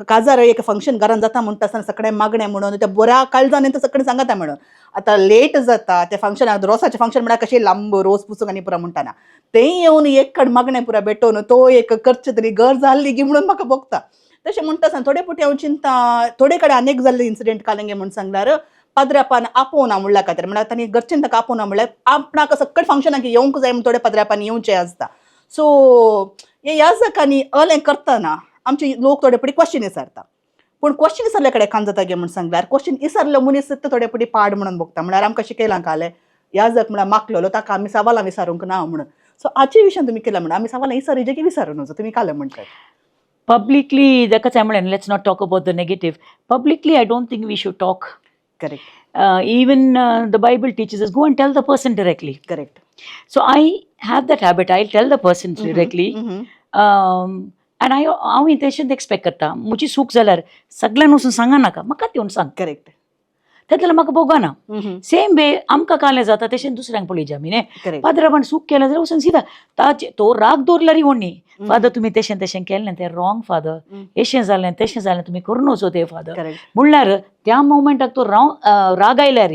Speaker 2: काजार एक फंक्शन घरान जाता म्हणटा आसतना सगळें मागणें म्हणून त्या बऱ्या काळजान तें सगळें सांगता म्हणून. आतां लेट जाता त्या फंक्शनाक, रोसाचें फंक्शन म्हळ्यार कशें लांब रोस पुसूंक आनी पुरो म्हणटाना तें येवन एक कण मागणें पुरो भेटोवन तो एक करचें तरी गरज जाल्ली गी म्हणून म्हाका भोगता. तशें म्हणटा आसतना थोडे पुटी हांव चिंता, थोडे कडेन अनेक जाल्ले इन्सिडेंट कालंगे म्हूण सांगल्यार पाद्र्यापान आपोवना म्हणल्या खातीर, म्हळ्यार तांणी घरच्यान ताका आपोवना म्हणल्यार आपणाक सकट फंक्शनाक येवंक जाय म्हूण थोडे पाद्र्यापान येवचें आसता. सो हे ह्या जाकांनी अलें करतना आमचे लोक थोडे पटी क्वेश्चन विचारता, पूण क्वेश्चन विचारल्या कडेन कान जाता गे म्हूण सांगल्यार क्वेश्चन विचारलो मनीस ते थोडे पटी पाड म्हणून बघता. म्हळ्यार आमकां शिकयलां कालें ह्या जग म्हळ्यार मागलेलो ताका आमी सवालां विचारूंक ना म्हणून. सो हाचे विशयान तुमी केलां म्हणून आमी सवालां विचारिजे की विचारू नजो तुमी कालें म्हणटात?
Speaker 1: पब्लिकली ताकाच हांवें म्हणलें, let's not talk about the negative. Publicly I don't think we should talk. Even the Bible teaches us, go and tell the person directly. So I have that habit. I tell the person directly. And I हांव intention expect करता, म्हजी चूक जाल्यार सगळ्यां वचून सांगा नाका, म्हाकाच येवन सांग. तें जाल्यार म्हाका भोगना. सेम वे आमकां कालें जाता तशें दुसऱ्यांक पळयचे आमी न्ही. पाद्राबान चूक केलें जाल्यार वचून सीधा ताचे तो राग दवरल्यार व्हडनी, फादर तुमी तशें तशें केलें तें रॉंग फादर, एशें जालें तशें जालें, तुमी करून वचो तें फादर. म्हणल्यार त्या मोमेंटाक तो राग आयल्यार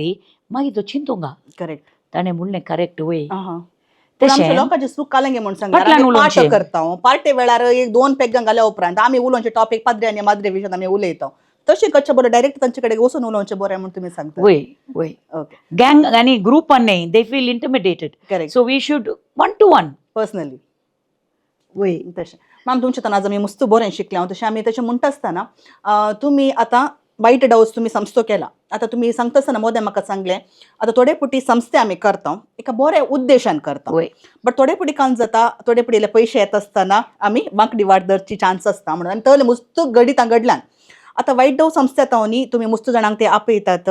Speaker 1: मागीर तो चिंतूंगा ताणें म्हणलें करेक्ट वय.
Speaker 2: आमच्या
Speaker 1: तशें
Speaker 2: लोकांची चूक कालेंगे म्हूण
Speaker 1: फाटल्यान
Speaker 2: सांगल्यार
Speaker 1: उलोवचें.
Speaker 2: पार्ट करता, पार्टे वेळार एक दोन पेगां घाल्या उपरांत आमी उलोवचे टॉपीक पाद्रे आनी माद्रे विशयान आमी उलयता, तशें करचें बरें डायरेक्ट तांचे कडेन वचून उलोवचें बरें म्हूण तुमी सांगता.
Speaker 1: वय वय. गँग आनी ग्रुपान न्ही, they feel intimidated. So we should one to one.
Speaker 2: Personally.
Speaker 1: वय.
Speaker 2: तशें मॅम, तुमच्या आज आमी मस्त बरें शिकले हांव. तशें आमी तशें म्हणटा आसतना तुमी आतां वायट डावस तुमी संस्थो केला. आतां तुमी सांगता आसतना मोदें म्हाका सांगलें, आतां थोडे पुटी संस्थे आमी करता एका बऱ्या उद्देशान करता, बट थोडे पुटी कांत जाता, थोडे पुटी इल्ले पयशे येता आसतना आमी वांकडी वाट धरची चान्स आसता म्हणून आनी तले मस्त घडितां घडल्यान. आतां वायट डव संस्था येता न्ही, तुमी मस्त जाणांक ते आपयतात,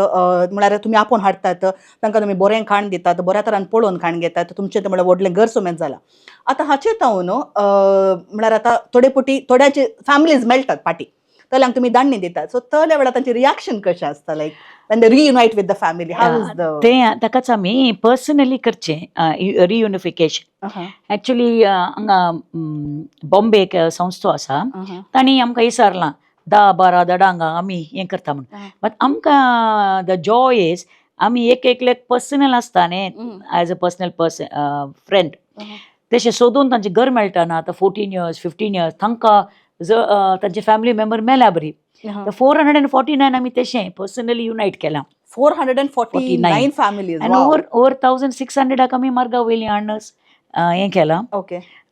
Speaker 2: म्हळ्यार तुमी आपोवन हाडटात तांकां, तुमी बरें खाण दितात, बऱ्या तरान पळोवन खाण घेतात, तुमचें तें म्हळ्यार व्हडलें घर समेत जालां. आतां हाचे तावन म्हळ्यार आतां थोडे पुटी थोड्यांचे फॅमिलीज मेळटात पाटी, तल्यांक तुमी दाण्णी दितात, सो तल्या वेळार तांचें रिएक्शन कशें आसता, like when they reunite with the family, how is the
Speaker 1: तें ताकाच आमी पर्सनली करचें रियुनिफिकेशन. ऍक्च्युली हांगा बॉम्बे एक संस्था आसा, तांणी आमकां विचारलां 10-12 धडांक आमी हें करता म्हूण. बट आमकां the Joy is आमी एक एकल्याक पर्सनल आसता न्ही, as a personal person friend तशें सोदून तांचें घर मेळटा ना. आतां 14 इयर्स, 15 इयर्स तांकां तांचे फॅमिली मेंबर मेल्या बरी, 449 आमी तशें पर्सनली युनायट केलां.
Speaker 2: 449 families.
Speaker 1: आनी ओवर 1600 आमी मार्गा वयली हाडून हें केलां.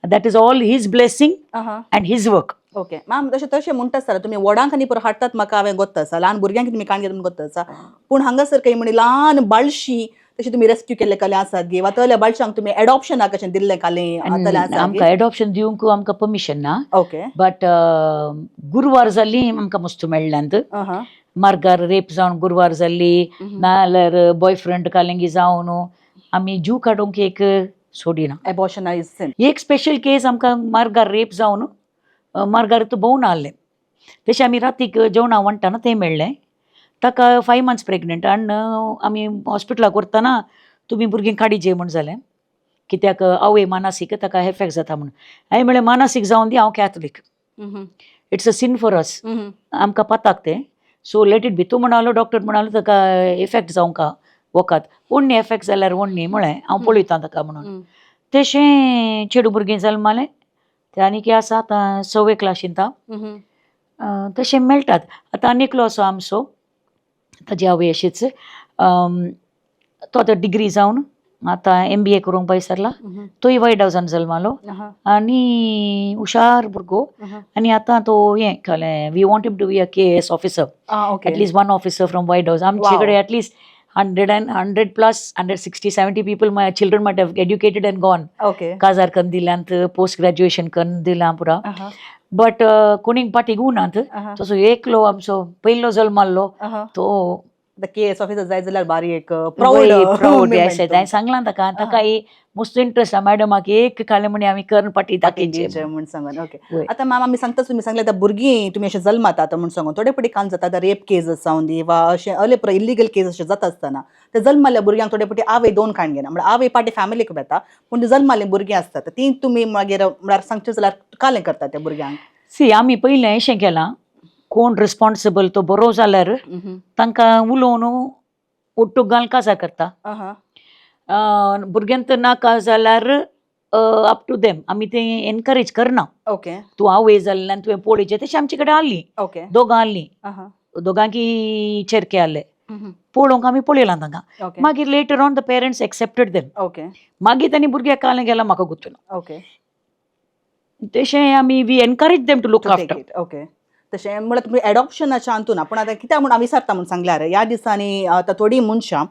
Speaker 1: That is all his blessing and his work.
Speaker 2: Okay ma'am, तशें तशें म्हणटा आसतना तुमी व्हडांक आनी पुरो हाडटात म्हाका हांवें गोत्त आसा, ल्हान भुरग्यांक तुमी काण घेता म्हूण गोत्त आसा, पूण हांगासर काही म्हणी ल्हान बाळशी तशें तुमी रेस्क्यू केल्ले काले आसात गे, वा तल्या बाळशांक तुमी एडॉप्शनाक कशें दिल्लें काले तले आसा?
Speaker 1: आमकां एडॉप्शन दिवंक आमकां परमिशन ना. बट गुरवार जाल्ली आमकां मस्त मेळ्ळ्यांत, मार्गार रेप जावन गुरवार जाल्ली, नाजाल्यार बॉयफ्रेंड कालेंगी जावन आमी जीव काडूंक एक सोडिना.
Speaker 2: एबॉर्शन is सिन.
Speaker 1: एक स्पेशल केस आमकां मार्गार रेप जावन मार्गार तो भोंवून आहलें, तशें आमी रातीक जेवणा वांट्टाना तें मेळ्ळें, ताका 5 मंथ्स प्रेग्नंट. आनी आमी हॉस्पिटलाक व्हरतना तुमी भुरगीं काडीजे म्हूण जालें, कित्याक आवय मानसीक ताका एफेक्ट जाता म्हूण. हांवें म्हणलें मानसीक जावन दी, हांव Catholic, it's a sin for us, आमकां पताक तें, सो let it be. तूं म्हणालो, डॉक्टर म्हणालो ताका इफेक्ट जावंक वखद ओडणी एफेक्ट जाल्यार ओडणी म्हळें हांव पळयतां ताका म्हणून. तशें चेडूं भुरगीं जल्मालें, तें आनीक आसा आतां सवे क्लासींत. तशें मेळटात. आतां आनी एकलो आसा आमचो, ताजी आवय अशीच, तो आतां डिग्री जावन आतां एमबीए करूंक भायर सरला. तोय वायट हावसान जल्मालो आनी हुशार भुरगो. आनी आतां तो हें कळ्ळें, we want him to be a KAS officer.
Speaker 2: Ah okay
Speaker 1: At least one officer from White House. आमचे कडेन at least 100 and 100 plus, 160, 70 people, my children might have educated and gone. काजार करून दिल्यात, पोस्ट ग्रॅज्युएशन करून दिलां पुरा, बट कोणीक पाटी गुनात. तसो एकलो आमचो पयलो जल्माल्लो तो
Speaker 2: the KAS officer जाय जाल्यार बारी एक प्राऊड.
Speaker 1: प्राऊड. हांवें सांगलां ताका, ताका मस्त इंट्रस्ट आहा मॅडमाक एक कालें म्हणी आमी करून पाटी दाखयची.
Speaker 2: म्हूण सांगून, ओके.
Speaker 1: वय.
Speaker 2: आतां मॅम, आमी सांगता, तुमी सांगले आतां भुरगीं तुमी अशें जल्माता आतां म्हूण सांगून थोडे फावटी कान जाता. आतां रेप केसीस जावन दी वा अशें अले इल्लिगल केस अशें जाता आसतना ते जल्माल्ल्या भुरग्यांक थोडे फावटी आवय दोन काण घेना, म्हळ्यार आवय पाटी फॅमिलीक वेता, पूण ती जल्माल्लीं भुरगीं आसतात ती तुमी मागीर म्हळ्यार सांगचें जाल्यार कालें करतात त्या भुरग्यांक?
Speaker 1: सी, आमी पयलें अशें केलां, कोण रिस्पॉन्सिबल तो बरो जाल्यार तांकां उलोवन उट्टूक घालून काजार करता. भुरग्यांत नाका जाल्यार अप टू देम, आमी तें एनकरेज करना. तूं आवय जाल्ल्यान तुवें पळोवचें. तशें आमचे कडेन आहली, दोगां आहलीं, दोगांकी चेरके आहले. पळोवंक आमी पळयलां तांकां. मागीर later on the parents accepted them. मागीर तांणी भुरग्याक कालें गेलां म्हाका गुत्तूना. तशें आमी we encourage them to look after.
Speaker 2: Okay, तशें म्हळ्यार तुमी एडॉप्शनाच्या अंतून पूण आतां कित्याक म्हूण आमी विचारता म्हूण सांगल्यार, ह्या दिसांनी आतां थोडीं मनशां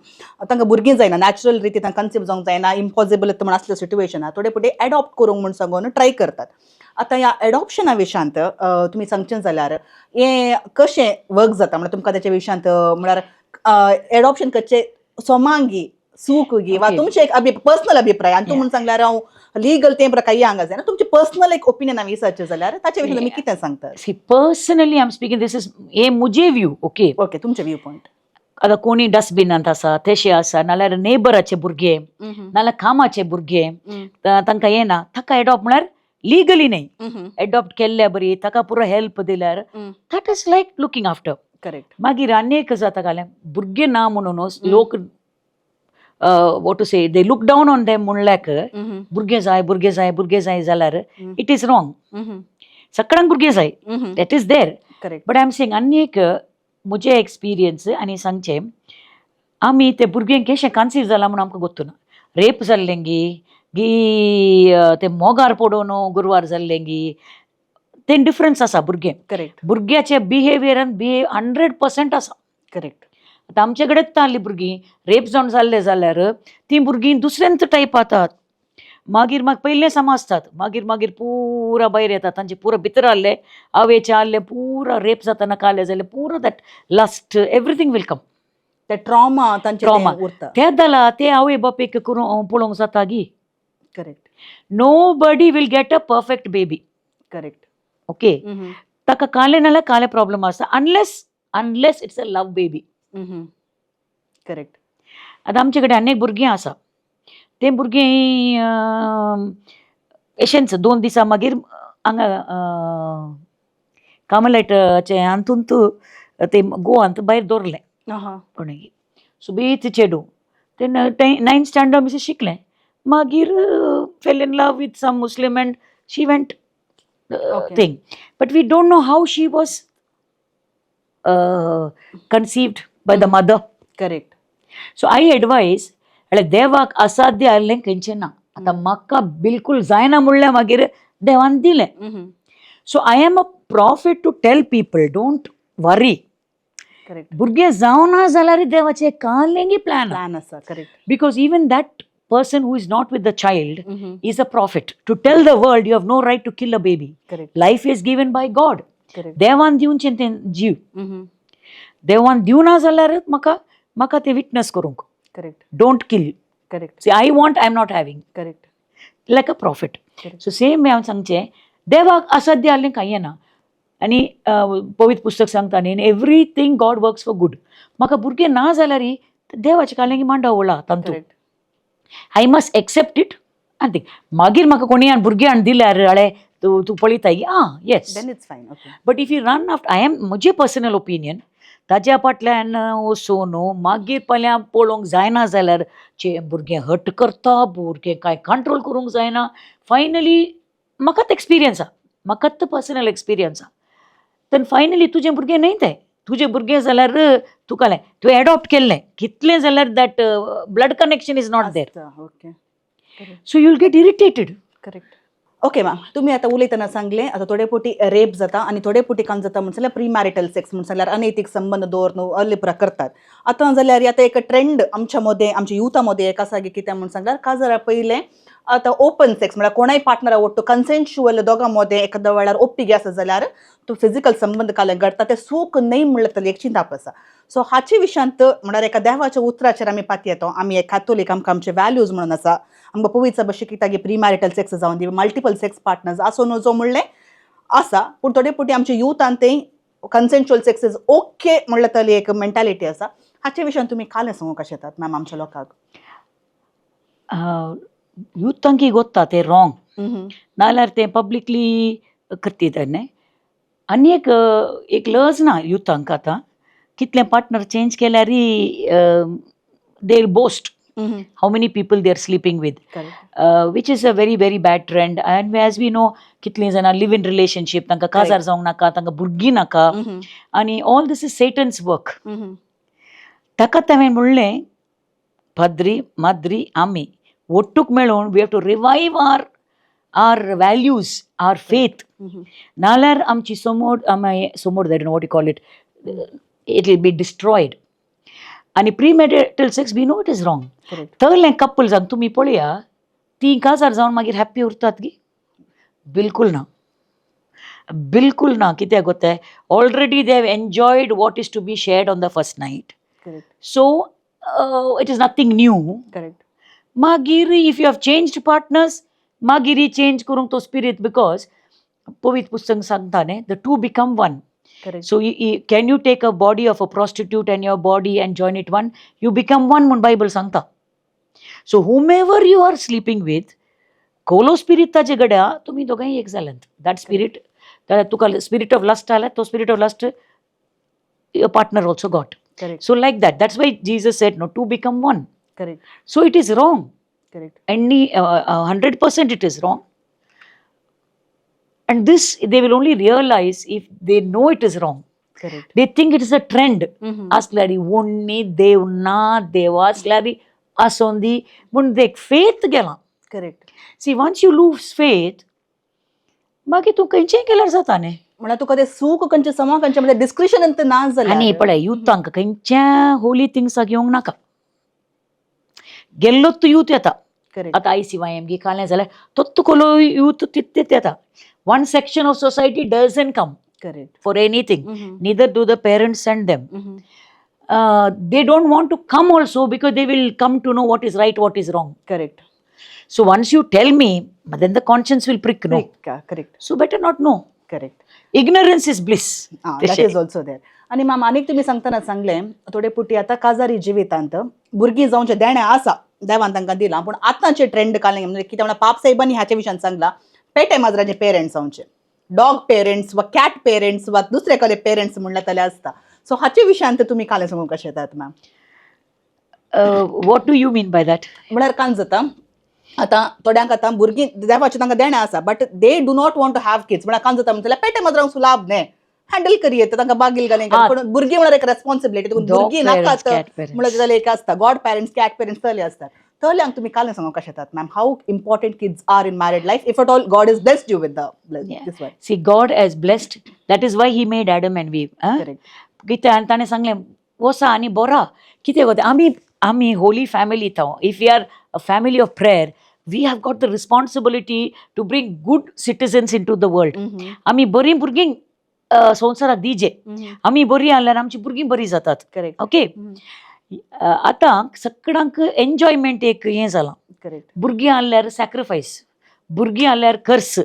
Speaker 2: तांकां भुरगीं जायना, नॅचरल रिती तांकां कन्सीव जावंक जायना, इम्पॉसिबल म्हण असल्या सिट्युएशनार थोडे फावटी एडॉप्ट करूंक म्हूण सांगून ट्राय करतात. आतां ह्या एडॉप्शना विशयांत तुमी सांगचें जाल्यार हें कशें वर्क जाता? म्हळ्यार तुमकां तेच्या विशयांत म्हळ्यार एडॉप्शन करचें सोमांगी सूख गी वा तुमचें एक पर्सनल अभिप्राय आनी तूं म्हूण सांगल्यार हांव लिगल तें प्रकार हांगा जायना, तुमचें पर्सनल एक ओपिनियन आमी विचारचें जाल्यार ताचे विशीं तुमी कितें सांगतात?
Speaker 1: See, personally I am speaking, this is हे मुजे व्यू, ओके?
Speaker 2: ओके, तुमचें व्यू पॉयंट.
Speaker 1: आतां कोणी डस्टबिनांत आसा तेशे आसा, नाल्यार नेबराचे भुरगे, नाल्यार कामाचे भुरगे, तांकां येना, ताका एडॉप्ट म्हळ्यार लिगली न्हय, एडॉप्ट केल्ल्या बरी, ताका पुरो हेल्प दिल्यार that is like looking after. मागीर आनी एक जाता घालें, भुरगे ना म्हणून लोक, what to say, they look down on them. म्हणल्याक भुरगे जाय, भुरगे जाय, भुरगे जाय जाल्यार it is wrong. सगळ्यांक भुरगे जाय, that is there. But I am saying, आनी एक म्हजे एक्सपिरियन्स आनी सांगचें, आमी ते भुरग्यांक कशें कन्सीव जालां म्हूण आमकां गोत्तुना. रेप जाल्लें गी गी ते मोगार पडून गुरवार जाल्लें गी, तें डिफरन्स आसा भुरगें. भुरग्याच्या बिहेवियरान बिहे 100% आसा. आतां आमचे कडेच आहली भुरगीं रेप जावन जाल्ले जाल्यार तीं भुरगीं दुसऱ्यांत टायप जातात. मागीर मागीर पयलें समा आसतात, मागीर मागीर पुरा भायर येतात तांचे पुरा भितर आहले, आवयचे आहले, पुरा रेप जाताना काले जाल्यार पुरो that lust, everything will come.
Speaker 2: ते ट्रॉमा तांचे ते
Speaker 1: Trauma.
Speaker 2: उरता.
Speaker 1: ते जाला ते आवय बापूयक करून पळोवंक जाता गी? Nobody will get a perfect baby. Okay, ताका काले नाल्यार काले प्रॉब्लम आसता, unless it's a love baby. आतां आमचे कडेन आनी एक भुरगीं आसा, तें भुरगीं अशेंच 2 दिसां मागीर हांगा कार्मेलायटाचे हातूंत ते गोवांत भायर दवरलें कोणें. सो बेत चेडूं तें नायन्थ स्टँडर्ड मिसे शिकलें, मागीर fell in love with some Muslim and she went thing, but we don't know how she was conceived by the mother. So I advise, म्हळ्यार देवाक असाध्य आहलें खंयचें ना. आतां म्हाका बिलकूल जायना म्हणल्यार मागीर देवान दिलें. So I am a prophet to tell people, don't worry. भुरगें जावना जाल्यार देवाचें कालेंगी प्लॅन.
Speaker 2: प्लॅन आसा, correct.
Speaker 1: Because even that person who is not with the child is a prophet to tell the world, you have no right to kill a baby. Life is given by God. देवान दिवचें तें जीव. देवान दिवना जाल्यार म्हाका तें विटनस करूंक, don't kill. See, I want, I am not having. Like a prophet. So same हांव सांगचें, देवाक असाध्य आहलें कांय ना. आनी पवित्र पुस्तक सांगता न्ही, everything God works for good. म्हाका भुरगें ना जाल्यार देवाचें कालें मांडावळा तांतू I must accept it. आनी मागीर म्हाका कोणी भुरगें हाडून दिल्यार, अळे तूं तूं पळयताय, आं, yes.
Speaker 2: Then it's fine, okay.
Speaker 1: But if you run after, I am म्हजें पर्सनल ओपिनियन, ताज्या फाटल्यान वचून मागीर पळया पळोवंक जायना जाल्यार चे भुरगें हट करता, भुरगें कांय कंट्रोल करूंक जायना. फायनली म्हाकाच एक्सपिरियन्स आहा, म्हाकाच पर्सनल एक्सपिरियन्स आहा. तर फायनली तुजें भुरगें न्हय तें. तुजें भुरगें जाल्यार तुका तुवें एडॉप्ट केल्लें, कितलें जाल्यार that blood connection is not there.
Speaker 2: Okay.
Speaker 1: So you will get irritated.
Speaker 2: Correct. Okay ma'am, तुम्ही आता उलयतना सांगले, आता थोडे पोटी रेप जाता आनी थोडे पोटी काम जाता म्हण जाल्यार प्री मॅरिटल सेक्स म्हण सांगल्यार अनैतीक संबंद दवरून अर्ली करतात. आतां जाल्यार आतां एक ट्रेंड आमच्या मदें, आमच्या युथा मदें एक आसा की कितें म्हण सांगल्यार काजरा पयलें आतां ओपन सेक्स म्हळ्यार कोणाय पार्टनरा ಒಟ್ಟು कन्सेन्शुअल दोगां मदें एखाद्या वेळार ओप्पिगे आसा जाल्यार तो फिजिकल संबंद काल घडटा, ते सूख न्हय म्हणल्यार एक चिंताप आसा. सो हाचे विशयांत म्हळ्यार एका देवाच्या उतराचेर आमी पातयेतो, आमी एक कातोलीक, आमकां आमचे व्हॅल्यूज म्हणून आसा. आमकां पवित्र शिकयता की प्री मॅरिटल सेक्स जावन दी, मल्टिपल सेक्स पार्टनर्स आसूं नजो म्हणलें आसा, पूण थोडे फावटी आमच्या युथान ते कन्सेन्शुअल सेक्स is okay म्हणल्यार तरी एक मेंटालिटी आसा. हाचे विशयान तुमी कालें सांगूंक कशें येतात मॅम आमच्या लोकांक?
Speaker 1: यूथांकी गोत्ता ते रॉंग, नाल्यार ते पब्लिकली करतीत न्हय. आनी एक एक लज ना युथांक. आतां कितले पार्टनर चेंज केल्यारय they boast how many people they are sleeping with, which is a very very bad trend. And as we know, कितलीं जाणां लिव इन रिलेशनशीप, तांकां काजार जावंक नाका, तांकां भुरगीं नाका, आनी all this is Satan's work. ताकाच हांवें म्हणलें, पाद्री माद्री आमी ಒಟ್ಟುಕ್ मेळून we have to revive our values, our faith. नाल्यार आमची समोर आमी समोर, that what you call it, it will be destroyed. आनी premarital sex, we know it is wrong. तगलें कपल्सांक तुमी पळया, तीं काजार जावन मागीर हॅप्पी उरतात गी? बिलकूल ना, बिलकूल ना. कित्याक गोते already they have enjoyed what is to be shared on the first night. So it is nothing new. मागीर if you have changed partners, मागीर चेंज करूंक तो स्पिरीत, because पवित्र पुस्तक सांगता न्ही, the two become one. So can you take a body of a prostitute and your body and join it one? You become one म्हूण बायबल सांगता. So whomever you are sleeping with, कोलो स्पिरीत ताजे गड्या तुमी दोगांय एक जाल्यांत. That spirit, तुका स्पिरीट ऑफ लस्ट आल्या, तो spirit of lust your partner also got. So like that, that's why Jesus said, no, two become one. So it is wrong. Any 100% it is wrong. And this they will only realize if they know it is wrong. They think it is a trend. असल्यारी ओडणी देव ना, देव असल्यारी आसोंदी म्हूण देख फेथ गेलां. See, once you lose faith, मागीर तूं खंयचेंय केल्यार जाता न्ही.
Speaker 2: म्हळ्यार तुका ते सूख खंयचे समा खंयचे म्हणजे डिस्क्रिशन ना जाल्यार.
Speaker 1: आनी पळय, युथांक खंयच्या होली थिंग्साक येवंक नाका. गेल्लोच तूं यूथ येता. आतां I C Y M गी कालें जाल्यार तोत्त कोलो यूथ तितलेच येता. One section of society doesn't come for anything, neither do the parents send them. They don't want to come also because they will come to know what is right, what is wrong. So once you tell me, then the conscience will prick, no?
Speaker 2: Correct
Speaker 1: So better not know. Ignorance is bliss.
Speaker 2: That is also there. आनी माम, आनीक तुमी सांगतना सांगलें, थोडे पुटी आतां काजारी जिवितांत भुरगीं जावचें देणें आसा, देवान तांकां दिलां, पूण आतांचे ट्रेंड कालें म्हणजे कितें म्हणल्यार पाप साहेबांनी हाच्या विशयान सांगलां, पेटे माजराचे पेरंट्स जावचे, डॉग पेरंट्स वा कॅट पेरंट्स वा दुसरे कसले पेरंट्स म्हणल्यार जाल्यार आसता. सो हाचे विशयांत तुमी कालें सांगूंक कशें येतात ma'am?
Speaker 1: What do you mean by that?
Speaker 2: म्हळ्यार कांय जाता आतां थोड्यांक, आतां भुरगीं देवाचें तांकां देणें आसा, but they do not want to have kids. म्हळ्यार कांय जाता म्हणल्यार पेटे माजरांक लाभ न्ही, हँडल करयेत तांकां बागील घालें, पूण भुरगीं म्हळ्यार एक रेस्पॉन्सिबिलिटी. भुरगीं नाकात म्हळ्यार जाल्यार एक आसता, गॉड पॅरंट्स, कॅट पेरंट्स तसले आसतात. तसल्यांक तुमी कालें सांगूंक कशें येतात ma'am, how important kids are in married life, if at all God is blessed you with the this one?
Speaker 1: See, God has blessed. That is why He made Adam and Eve. Huh? कितें आनी ताणें सांगलें, वसा आनी बरा. कितें कोता आमी? आमी होली फॅमिली थंय. If we are a family of prayer, we have got the responsibility to bring good citizens into the world. आमी बरीं भुरगीं संवसाराक दिजे. आमी बरीं आहल्यार आमची भुरगीं बरीं जातात. ओके, आतां सगळ्यांक एन्जॉयमेंट एक हें जालां. भुरगीं आहल्यार सॅक्रिफायस, भुरगीं आहल्यार खर्च,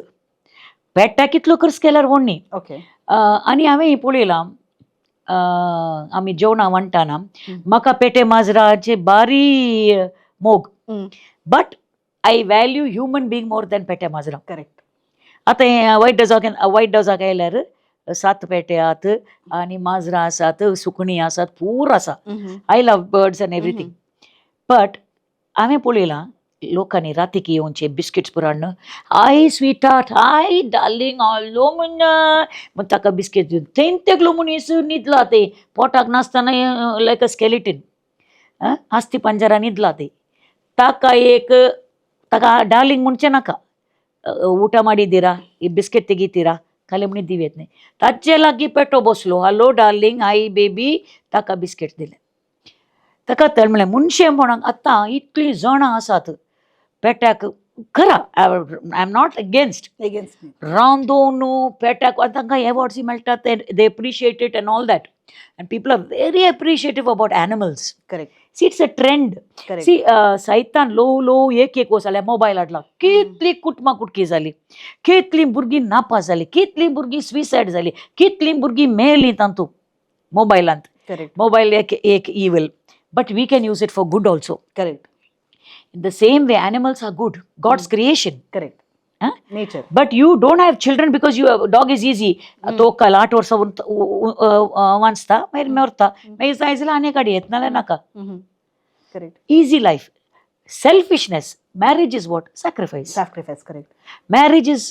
Speaker 1: पेट्टा कितलो खर्च केल्यार व्हड न्ही. आनी हांवें पळयलां, आमी जेवणां वांट्टाना, म्हाका पेटे माजराचे बारी मोग, but I value human being more than पेटे माजरां. आतां हें वायट डजाक, वायट डजाक आयल्यार सात पेटे आहात आनी माजरां आसात, सुकणीं आसात, पूर आसा. I love birds and everything, but हांवें पळयलां लोकांनी रातीक येवचे बिस्किट्स पुरो हाडून, "Hi sweetheart, hi darling, hello" म्हण ताका बिस्कीट दिवन थंय तेगलो मनीस न्हिदला. ते पोटाक नासतना लायक अ स्केलिटन, आस्ती पंजरा न्हिदला. ते ताका एक ताका डार्लिंग म्हणचें नाका. ಊಟ ಮಾಡಿದ್ದೀರಾ? ಈ ಬಿಸ್ಕೆಟ್ ತೆಗಿತೀರಾ? खाले म्हणी दिवयेत न्ही. ताचे लागीं पेटो बसलो, "हॅलो डार्लिंग, हाय बेबी." ताका बिस्केट दिले. ताका तर म्हणलें, मनशेपणाक आतां इतलीं जाणां आसात पेट्याक खरा, I am not against.
Speaker 2: Against.
Speaker 1: रांदोन पेट्याक आनी तांकां एवॉर्ड्स मेळटात, they appreciate it and all that, and people are very appreciative about animals.
Speaker 2: Correct
Speaker 1: See, it's a trend.
Speaker 2: Correct
Speaker 1: C, साहित्यान ल्हव ल्हव एक एक वचले, मोबायल हाडला, कितली कुटुंबां कुटकी जाली, कितलीं भुरगीं नापास जालीं, कितलीं भुरगीं सुसायड जालीं, कितलीं भुरगीं मेलीं तातूंत मोबायलांत.
Speaker 2: करेक्ट
Speaker 1: मोबायल एक एक evil, but we can use it for good also.
Speaker 2: Correct
Speaker 1: In the same way, animals are good, God's creation.
Speaker 2: Correct
Speaker 1: Huh?
Speaker 2: Nature.
Speaker 1: But you don't have children because you dog is easy. तो काल 8 वर्सां वांचता, मागीर मरता, मागीर जाय जाल्यार आनी काडी येत, नाल्यार नाका.
Speaker 2: Correct
Speaker 1: Easy life, selfishness. Marriage is what? Sacrifice.
Speaker 2: Sacrifice, correct.
Speaker 1: Marriage is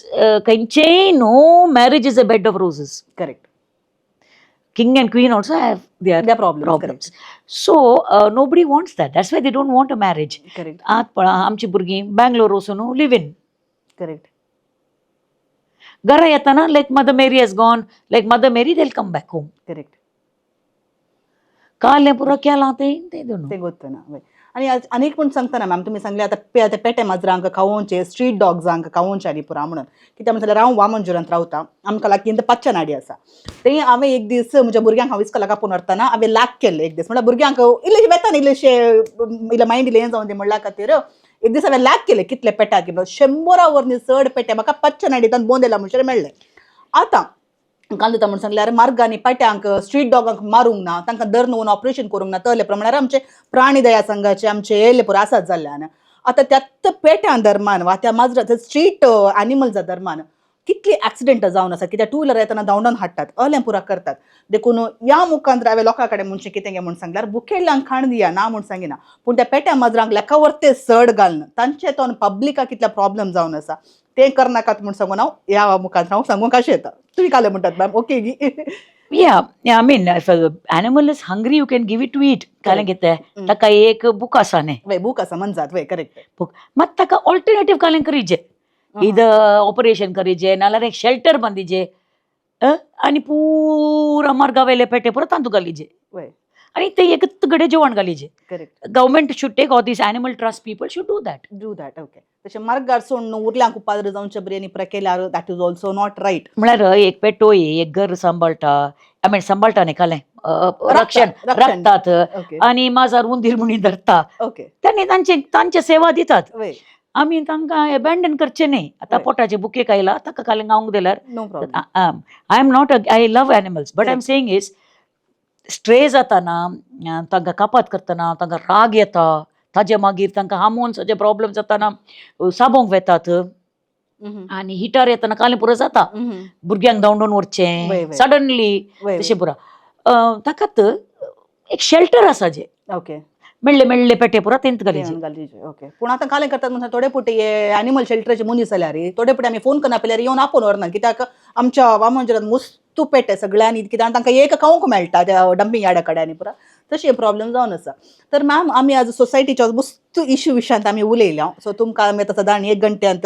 Speaker 1: खंयचेय, no marriage is a bed of roses.
Speaker 2: Correct
Speaker 1: King and queen also have their
Speaker 2: Their problems.
Speaker 1: Problems. So nobody wants that. That's why they don't want a marriage.
Speaker 2: Correct
Speaker 1: आत पळय, आमची भुरगीं बँगलोर वचून live in.
Speaker 2: Correct
Speaker 1: घरा येताना like Mother Mary has gone, like Mother Mary they'll come back home.
Speaker 2: Correct
Speaker 1: काल हें पुरो केलां तें तें दोन.
Speaker 2: ते गोत्तना वय. आनी आज आनी एक म्हूण सांगतना मॅम, तुमी सांगले आतां आतां पेटे माजरांक खावोवचे, स्ट्रीट डॉग्सांक खावोवचे आनी पुरा म्हणून. कित्याक म्हणून जाल्यार हांव वामनजुरांत रावता, आमकां लागीं पांचशे नाडी आसा. ते हांवें एक दीस म्हज्या भुरग्यांक हांव इस्कोलाक आपोवन व्हरतना हांवें लाग केल्लें एक दीस. म्हणल्यार भुरग्यांक इल्लेशें वेतान इल्लेशें इल्लें मायंड इल्लें हें जावन दी म्हणल्या खातीर एक दीस हांवें लाग केलें. कितले पेट्याक कितलो 100 वरनी चड पेटे म्हाका पांचशे नाडींतल्यान बोंदेला म्हणसर मेळ्ळे. आतां घालून दिता म्हूण सांगल्यार मार्गांनी पेट्यांक, स्ट्रीट डॉगांक मारूंक ना, तांकां धरून वचून ऑपरेशन करूंक ना. तसले प्रमाणार आमचे प्राणी दया संघाचे आमचे येयल्ले पुरो आसात जाल्ल्यान आतां त्याच पेट्यां दरमान वा त्या माजरा, स्ट्रीट एनिमल्सा दरमान कितली एक्सिडेंट जावन आसा. कित्याक टू व्हिलर येतना धांवडावन हाडटात, असलें पुरा करतात. देखून ह्या मुखांत हांवें लोकां कडेन म्हणचें कितें गे म्हूण सांगल्यार, भुकेल्ल्यांक खाण दिया, ना म्हूण सांगिना, पूण त्या पेट्या माजरांक लेखावरते चड घालून तांचे तोन पब्लिकाक कितले प्रॉब्लम जावन आसा तें करनाकात म्हूण सांगून हांव ह्या मुखांत हांव सांगूंक अशें येता. तुमी काले म्हणटात मॅम, ओके गी?
Speaker 1: Yeah, I mean, if an animal is hungry, you can give it to eat. कारण कितें, ताका एक भूक आसा न्ही.
Speaker 2: वय, भूक आसा मनजात, वय, करेक्ट.
Speaker 1: भूक मात ताका ऑल्टरनेटीव कालें करीजे, इद ऑपरेशन करीजे, नाल्यार एक शेल्टर बांदिजे आनी पुरा मार्गा वयले पेटे पुरो तांतू घालीजे आनी ते एकच कडेन जेवण घालीजे.
Speaker 2: Correct
Speaker 1: Government should take, or this animal trust people should do that.
Speaker 2: Do that, okay. तशें मार्गार सोडून उरल्यांक उपाद्र जावचे बरी आनी केल्यार that is also not right.
Speaker 1: म्हळ्यार एक पेटोय एक घर सांबाळटा, I mean सांबाळटा न्ही, कालें रक्षण
Speaker 2: रक्षण.
Speaker 1: राखतात आनी माजार उंदीर म्हणून धरता. त्यांनी तांचे तांचे सेवा दितात. आमी तांकां एबेंडन करचे न्ही आतां. पोटाचे बुकेक आयला, ताका कालें गावंक दिल्यार
Speaker 2: no problem.
Speaker 1: I am not, I love animals, but I am saying is stray जाताना, तांकां कापात करतना तांकां राग येता. ताजे मागीर तांकां हार्मोन्साचे प्रॉब्लम जाताना साबोंक वेतात आनी हिटर येतना कालें पुरो जाता, भुरग्यांक धांवडून व्हरचें सडनली तशें पुरो. ताकात एक शेल्टर आसा जे मेळ्ळे मेळ्ळे पेटे पुरो तेंत घालीचे.
Speaker 2: ओके, पूण आतां कालें करतात म्हणटा, थोडे पुटी हे एनिमल शेल्टराचे मनीस जाल्यार थोडे पुटी आमी फोन करना पळल्यार येवन आपोवन व्हरना. कित्याक आमच्या वामनजरात मस्तू पेटे सगळ्यांनी, कित्याक तांकां एक खावंक मेळटा त्या डंपिंग यार्डा कडेन आनी पुरो तशें प्रॉब्लम जावन आसा. तर मॅम, आमी आज सोसायटीच्या मस्त इश्यू विशयांत आमी उलयल्या. सो तुमकां आमी आतां सदां एक घंट्यांत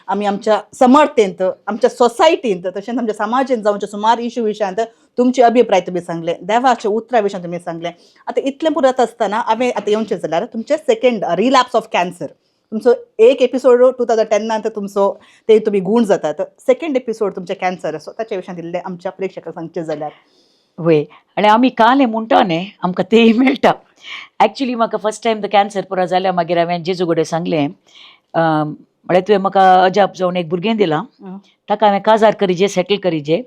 Speaker 2: आमी आमच्या समर्थेंत, आमच्या सोसायटींत, तशेंच आमच्या समाजेंत जावच्या सुमार इश्यू विशयांत तुमचे अभिप्राय तुमी सांगले, देवाच्या उतरा विशयांत तुमी सांगले. आतां इतलें पुरत आसतना हांवें आतां येवचें जाल्यार तुमचें सेकंड रिलॅप्स ऑफ कॅन्सर, तुमचो एक एपिसोड 2010नांत तुमचो ते तुमी गूण जातात, सेकंड एपिसोड तुमचें कॅन्सर आसो, ताच्या विशयांत इल्लें आमच्या प्रेक्षकांक सांगचें जाल्यार.
Speaker 1: वय, आनी आमी काल हें म्हणटा न्ही, आमकां तेय मेळटा. एक्चुली म्हाका फर्स्ट टायम the cancer पुरो जाल्या मागीर हांवें जेजू कडेन सांगलें, म्हळ्यार तुवें म्हाका अजाप जावन एक भुरगें दिलां, ताका हांवें काजार करीजे, सेटल करीजे.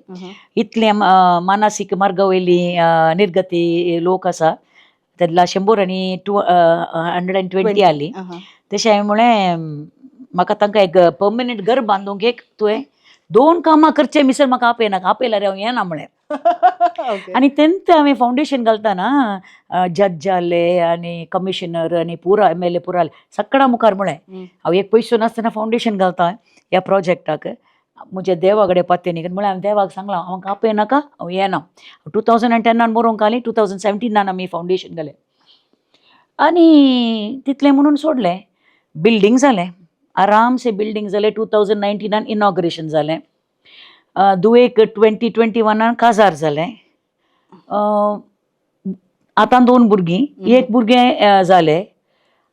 Speaker 1: इतलें मानसीक मार्गा वयली निर्गती लोक आसा, तेदला 100 आनी 220 आली. तशें हांवें म्हळें, म्हाका तांकां एक पर्मनंट घर बांदूंक एक तुवें दोन कामां करचें मिसर म्हाका आपयनाका, आपयल्यार हांव येना म्हळें. आनी तेन्ना हांवें फावंडेशन घालतना जज जाले आनी कमिशनर आनी पुरा एमएलए पुरा आले, सगळ्या मुखार म्हळें हांव एक पयसो नासतना फावंडेशन घालता ह्या प्रोजेक्टाक, म्हज्या देवा कडेन पात्य न्ही. म्हळ्यार हांवें देवाक सांगलां, हांव आपय नाका, हांव येना. 2010नान बरोवंक आली, 2017नान आमी फावंडेशन घालें आनी तितलें म्हणून सोडलें. बिल्डींग जालें, आरामसे बिल्डींग जालें. 2019नान इनॉग्रेशन जालें. दुवेक 2021नान काजार जालें. आतां दोन भुरगीं, एक भुरगें जालें.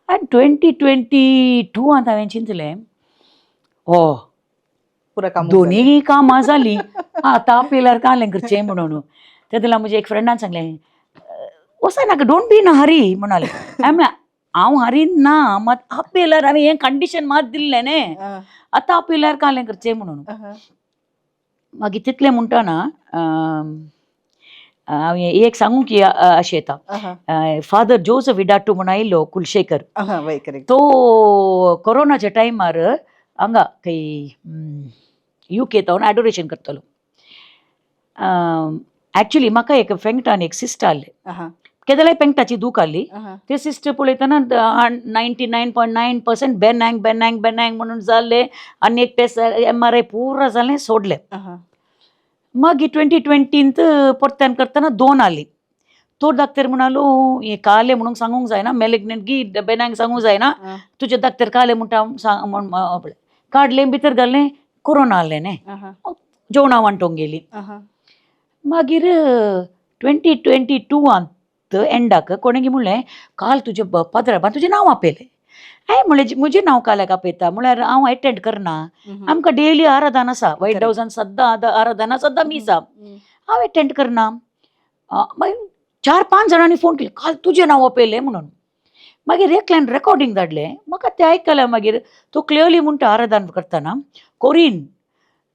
Speaker 1: आनी 2022आंत हांवें चिंतलें, हो
Speaker 2: पुरा काम.
Speaker 1: दोनीय कामां जालीं, आतां आपल्यार कालें करचें म्हणून. तेन्ना म्हज्या एक फ्रेंडान सांगलें, वचना नाका, don't be in hurry म्हणाले. हांवें म्हणलें, हांव हरीन ना, मात आपल्यार हांवें हें कंडिशन मात दिल्लें न्ही, आतां आपल्यार कालें करचें म्हणून. मागीर तितलें म्हणटना हांवें एक सांगूंक की अशें येता, फादर जोसफ इडाटू म्हूण आयलो कुलशेखर.
Speaker 2: वय, करेक्ट.
Speaker 1: तो कोरोनाच्या टायमार हांगा खंय युके थावन एडोरेशन करतालो. एक्चुली म्हाका एक फेंगटान एक सिस्टर आहले, केदलाय पेंगटाची दूख आहली. ते सिस्टर पळयतना 99.9% बेनांग बेनांग बेनांग म्हणून जालें आनी एक टेस्ट एमआरआय पुरा जालें, सोडलें. मागीर 2020त परत्यान करतना दोन आली. तो डाक्टर म्हणालो, हे काले म्हणून सांगूंक जायना, मेलिग्नंट गी बेनांग सांगूंक जायना, तुजे डाक्टर काले म्हणटा सांग म्हण. काडलें, भितर घालें, कोरोना आहलें न्ही, जेवणां वांटोंक गेली. मागीर 2022आंत एंडाक कोणें म्हणलें, काल तुजें पाद्रा तुजें नांव आपयलें. हांवें म्हणलें, म्हजें नांव काल्याक आपयता म्हळ्यार हांव एटेंड करना. आमकां डेली आराधन आसा वायट हावसान, सद्दां आराधना, सद्दां मीस. हांव एटेंड करना. मागीर चार पांच जाणांनी फोन केले, काल तुजें नांव आपयलें म्हणून. मागीर एकल्यान रेकॉर्डिंग धाडलें म्हाका, तें आयकलें. मागीर तो क्लियरली म्हणटा आराधन करतना, Corinne,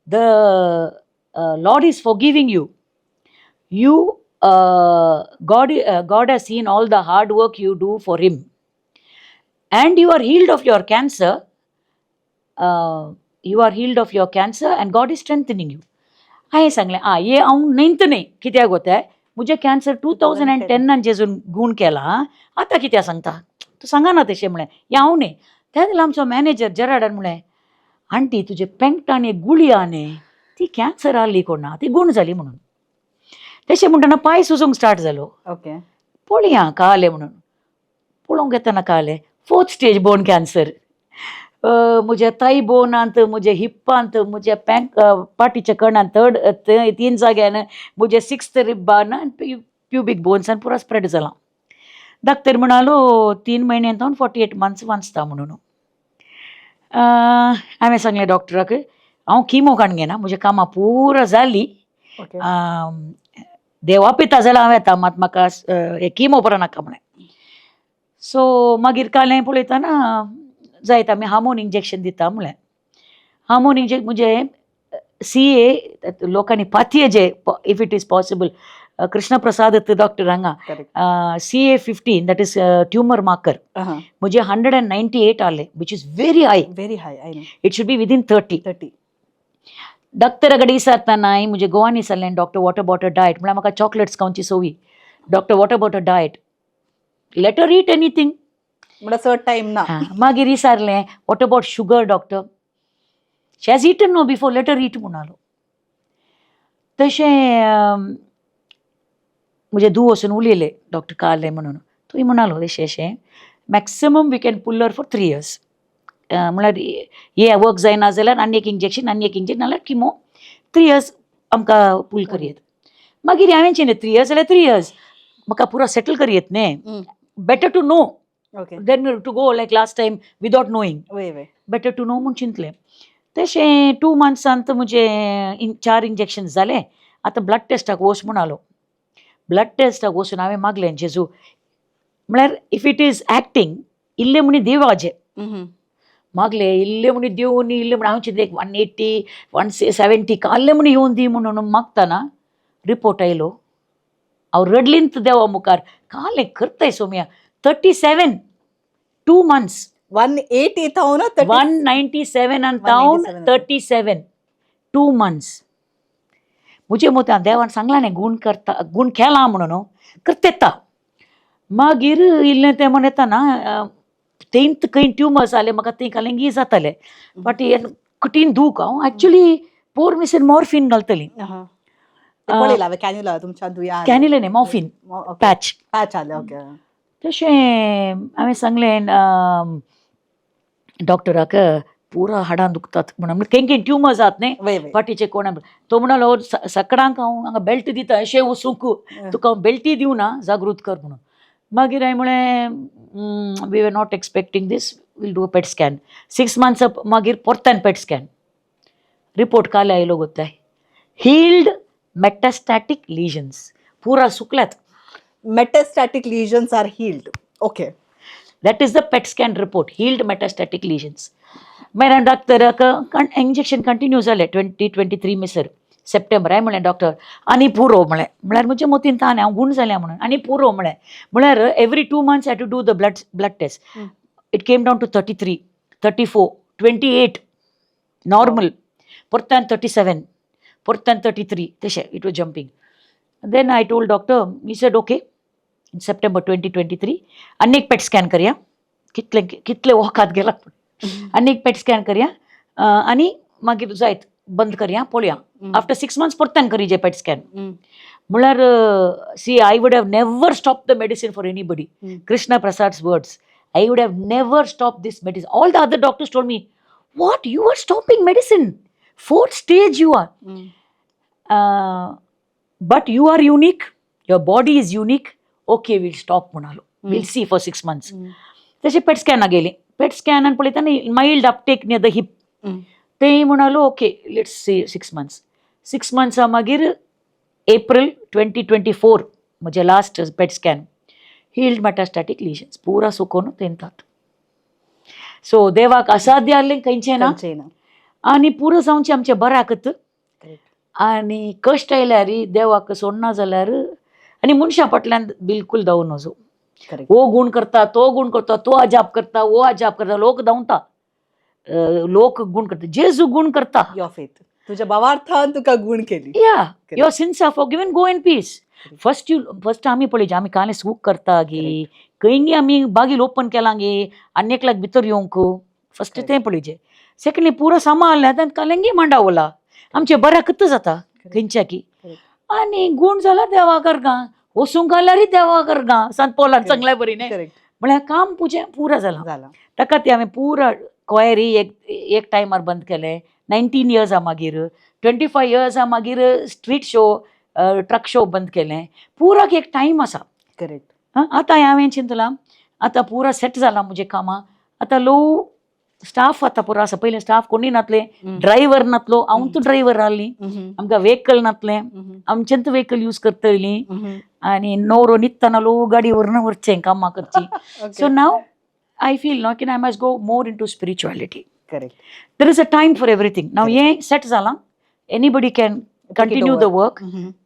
Speaker 1: the Lord is forgiving you. You God has seen all the hard work you do for him and you are healed of your cancer. You are healed of your cancer and God is strengthening you. हांवें सांगलें, आं, हे हांव न्हयत न्हय, कित्याक वता म्हजें कॅन्सर 2010नान जेजून गूण केला, आतां कित्याक सांगता तूं, सांगना तशें म्हणलें, हें हांव न्हय. त्या दिसा आमचो मॅनेजर जेराडान म्हणलें, आंटी, तुजे पेंगटान एक गुळी आहा न्ही, ती कॅन्सर आहली कोणा, ती गूण जाली म्हणून. तशें म्हणटना पांय सुजूंक स्टार्ट जालो. पळया कळ्ळें म्हणून पळोवंक येतना कळ्ळें, फोर्थ स्टेज बोन कॅन्सर. म्हज्या थाय बोनांत, म्हज्या हिप्पांत, म्हज्या पँक पाटीच्या कणांत, थर्ड तीन जाग्यान, म्हज्या सिक्स्थ रिब्बान, प्युबीक बोन्सान पुरा स्प्रेड जालां. डाक्टर म्हणालो, 3 म्हयन्यान जावन 48 मंथ्स वांचता म्हणून. हांवें सांगलें डॉक्टराक, हांव किमो काडून घेना, म्हजें कामां पुरा जालीं. देवा पिता जाल्यार हांव येता, मात म्हाका किमो बरो नाका म्हणलें. सो मागीर कालें पळयतना जायत, आमी हार्मोन इंजेक्शन दिता म्हणलें. हार्मोन इंजेक्शन म्हणजे सी ए लोकांनी पातये जे, if it is possible, Krishna Prasad doctor हांगा. CA 15, that is tumor marker, म्हणजे 198 आले, which is very high.
Speaker 2: Very high, I know.
Speaker 1: It should be within 30.
Speaker 2: 30.
Speaker 1: डॉक्टरा कडेन विचारतना हांवें म्हजे गोवान विचारलें, doctor, what about a diet? म्हळ्यार म्हाका चॉकलेट्स खावची संवय. Doctor, what about a diet? Let her eat anything.
Speaker 2: म्हणल्यार चड टायम ना.
Speaker 1: मागीर विचारलें, what about sugar, doctor? She has eaten no before, let her eat म्हणालो. तशें म्हजे धूव वचून उलयलें, डॉक्टर कालें म्हणून. थंय म्हणालो अशें अशें, maximum we can pull her for 3 years. म्हळ्यार हे वर्क जायना जाल्यार आनी एक इंजेक्शन, आनी एक इंजेक्शन, नाल्यार किमो, 3 इयर्स आमकां पूल करयेत. मागीर हांवें चिंतलें, 3 इयर्स जाल्यार 3 इयर्स म्हाका पुरो सेटल करयेत न्ही. Better to know than to go like last time without knowing.
Speaker 2: वय वय
Speaker 1: बेटर टू नो म्हूण चिंतलें. तशें 2 मंथ्सांत म्हजें चार इंजेक्शन जालें. आतां ब्लड टेस्टाक वच म्हणालो. ब्लड टेस्टाक वचून हांवें मागलें, जेजू, म्हळ्यार if it is acting, इल्लें म्हणी देवाचें मागलें, इल्लें म्हणी देवून, इल्लें म्हण हांव चिंतलें एक 180, 170 काडलें म्हण येवन दी म्हणून मागतना रिपोर्ट आयलो. हांव रडलींत देवा मुखार, कालें करताय सोम्या, 37, 2 months.
Speaker 2: 180 थावन
Speaker 1: 197 and down.
Speaker 2: 197.
Speaker 1: 37, 2 months. म्हजे मतान देवान सांगलां न्ही गूण करता, गूण केला म्हणून करतेता. मागीर इल्लें तें म्हण येताना तेंत खंय ट्युमर्स जाले म्हाका थंय कालेंगी जाताले, बट कठीण दूख. हांव एक्चुली पोर मिसेन मॉर्फिन घालतली.
Speaker 2: ते पळयला हांवें, कॅन्युला तुमच्या दुया.
Speaker 1: कॅन्युला न्ही, मॉर्फिन पॅच.
Speaker 2: पॅच आले, ओके.
Speaker 1: तशें हांवें सांगलें डॉक्टराक, पुरा हाडां दुखतात म्हणून, खंय खंय ट्युमर जात न्ही
Speaker 2: वय वय
Speaker 1: फाटीचे कोणा. तो म्हणालो, सकाळांक हांव हांगा बेल्ट दिता, अशें वचूंक तुका हांव बेल्टी दिवना, जागृत कर म्हणून. मागीर हांवें म्हळें, we are not expecting this, we'll do a PET scan. 6 months मागीर परत्यान पेट स्कॅन रिपोर्ट काल आयलो गोत्ताय, हिल्ड मेटास्टॅटीक लिजन्स पुरा सुकल्यात.
Speaker 2: Metastatic lesions are healed, okay.
Speaker 1: That is the PET scan report, healed metastatic lesions. मागीर डॉक्टराक इंजेक्शन कंटिन्यू जालें 2023 मिसर सप्टेंबर. हांवें म्हणलें, डॉक्टर आनी पुरो म्हळें, म्हळ्यार म्हज्या मतीन ताण हांव गूण जालें म्हणून आनी पुरो म्हळें, म्हळ्यार every 2 months I to do the blood test. It came down to 33, 34, 28 normal, परत्यान 37, परत्यान 33, तशें it was jumping. Then I told doctor, he said okay. In September 2023 आनी एक पेट स्कॅन करया, कितले कितले वखद गेला, आनी एक पेट स्कॅन करया आनी मागीर जायत बंद करया, पळोवया. आफ्टर 6 मंथ्स परत्यान करीजे पेट स्कॅन. म्हळ्यार see, I would have never stop the medicine for anybody. Krishna Prasad's words, I would have never stop this medicine. All the other doctors told me, what, you are stopping medicine, fourth stage you are, but you are unique, your body is unique, okay, we'll stop म्हणालो, we'll see for 6 months. तशें पेट स्कॅनाक गेली. पेट स्कॅनान पळयतना mild uptake near the hip. ते म्हणालो, okay, let's see 6 months. 6 मंथ्सा मागीर एप्रिल 2024 म्हजें last PET scan, healed metastatic lesions पुरा सुकोवन तेंतात. सो देवाक असाध्य आहलें खंयचें ना.
Speaker 2: खंयचें ना.
Speaker 1: आनी पुरो जावचें आमचें बऱ्याकत. आनी कश्ट आयल्यार देवाक सोडना जाल्यार आनी मनशां फाटल्यान बिलकूल धांवू नजो. हो गूण करता, तो गूण करता, तो अजाप करता, वो अजाप करता, लोक धांवता, लोक गूण करता, जेजू गूण करता.
Speaker 2: Your faith, तुझ्या भावार्थान तुका गूण केली.
Speaker 1: Yeah, your sins are forgiven, go in peace. First you first आमी पळयचे आमी कांय सूक करता गी खंय, आमी बागील ओपन केलां गी आनी एकल्याक भितर येवंक फर्स्ट तें पळयचें. सेकंडली पुरो सांबाळ्ळें कालेंगी मांडावला आमचें बऱ्याकच जाता खंयच्या की. आनी गूण जाला देवा करगा, वसूंक आल्यारय देवा करगा, संत पौलान सांगल्या बरी न्ही. म्हळ्यार काम पुजें पुरा जालां.
Speaker 2: जाला.
Speaker 1: ताका ती हांवें पुरा क्वायरी एक एक टायमार बंद केलें 19 इयर्सां. मागीर 25 इयर्सां मागीर स्ट्रीट शो, ट्रक शो बंद केलें. पुराक एक टायम आसा. आं, आतां हांवें चिंतलां, आतां पुरा सेट जालां म्हजें कामां, आतां लो स्टाफ आतां पुरो आसा. पयलीं स्टाफ कोणूय नासले, ड्रायव्हर नासलो, हांव तूं ड्रायव्हर आहली. आमकां व्हेकल नासलें, आमचेंच व्हेकल यूज करतली आनी नवरो न्हिदतना लो गाडी व्हरून व्हरचें, कामां करचीं. So now I feel no की I must go more into spirituality. There is a time for everything. Now हे सेट जालां, anybody can continue the work.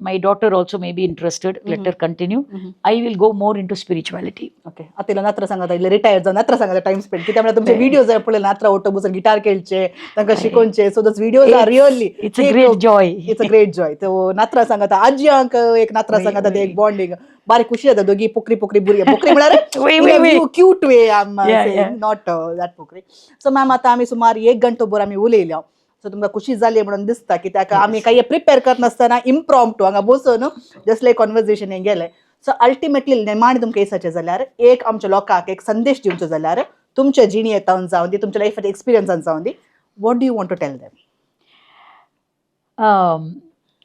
Speaker 1: My daughter also may be interested, let her continue. I will go more into spirituality.
Speaker 2: Okay, आता इल्लो नात्र सांगता, इल्ले रिटायर जावन नात्र सांगता टायम स्पेंड, कित्याक म्हळ्यार तुमचे व्हिडियोज पळयले, नात्रा ऑटोबूस गिटार खेळचे, तांकां शिकोवचे, so those videos are really
Speaker 1: It's a great joy.
Speaker 2: It's a great joy. तो नात्रा सांगता, आजयांक एक नात्रा सांगता, ते एक बॉन्डिंग बारीक खुशी जाता. दोगी पोकरी पोकरी भुरगे, पोकरी म्हळ्यार
Speaker 1: वय, वय, वय.
Speaker 2: Cute way I am not that पोकरी. सो मॅम, आतां आमी सुमार एक घंटो भर आमी उलयल्या, सो तुमकां खुशी जाली म्हणून दिसता, कित्याक आमी काही प्रिपेर करनासतना इम्प्रॉम्प्टू हांगा बसून जस्ट लायक कॉन्वर्जेशन हें गेलें. सो अल्टिमेटली निमाणें तुमकां विचारचें जाल्यार, एक आमच्या लोकांक एक संदेश दिवचो जाल्यार, तुमच्या जिणेंतावन जावं दी, तुमच्या लायफाच्या एक्सपिरियन्सान जावं दी, what do you want to tell them?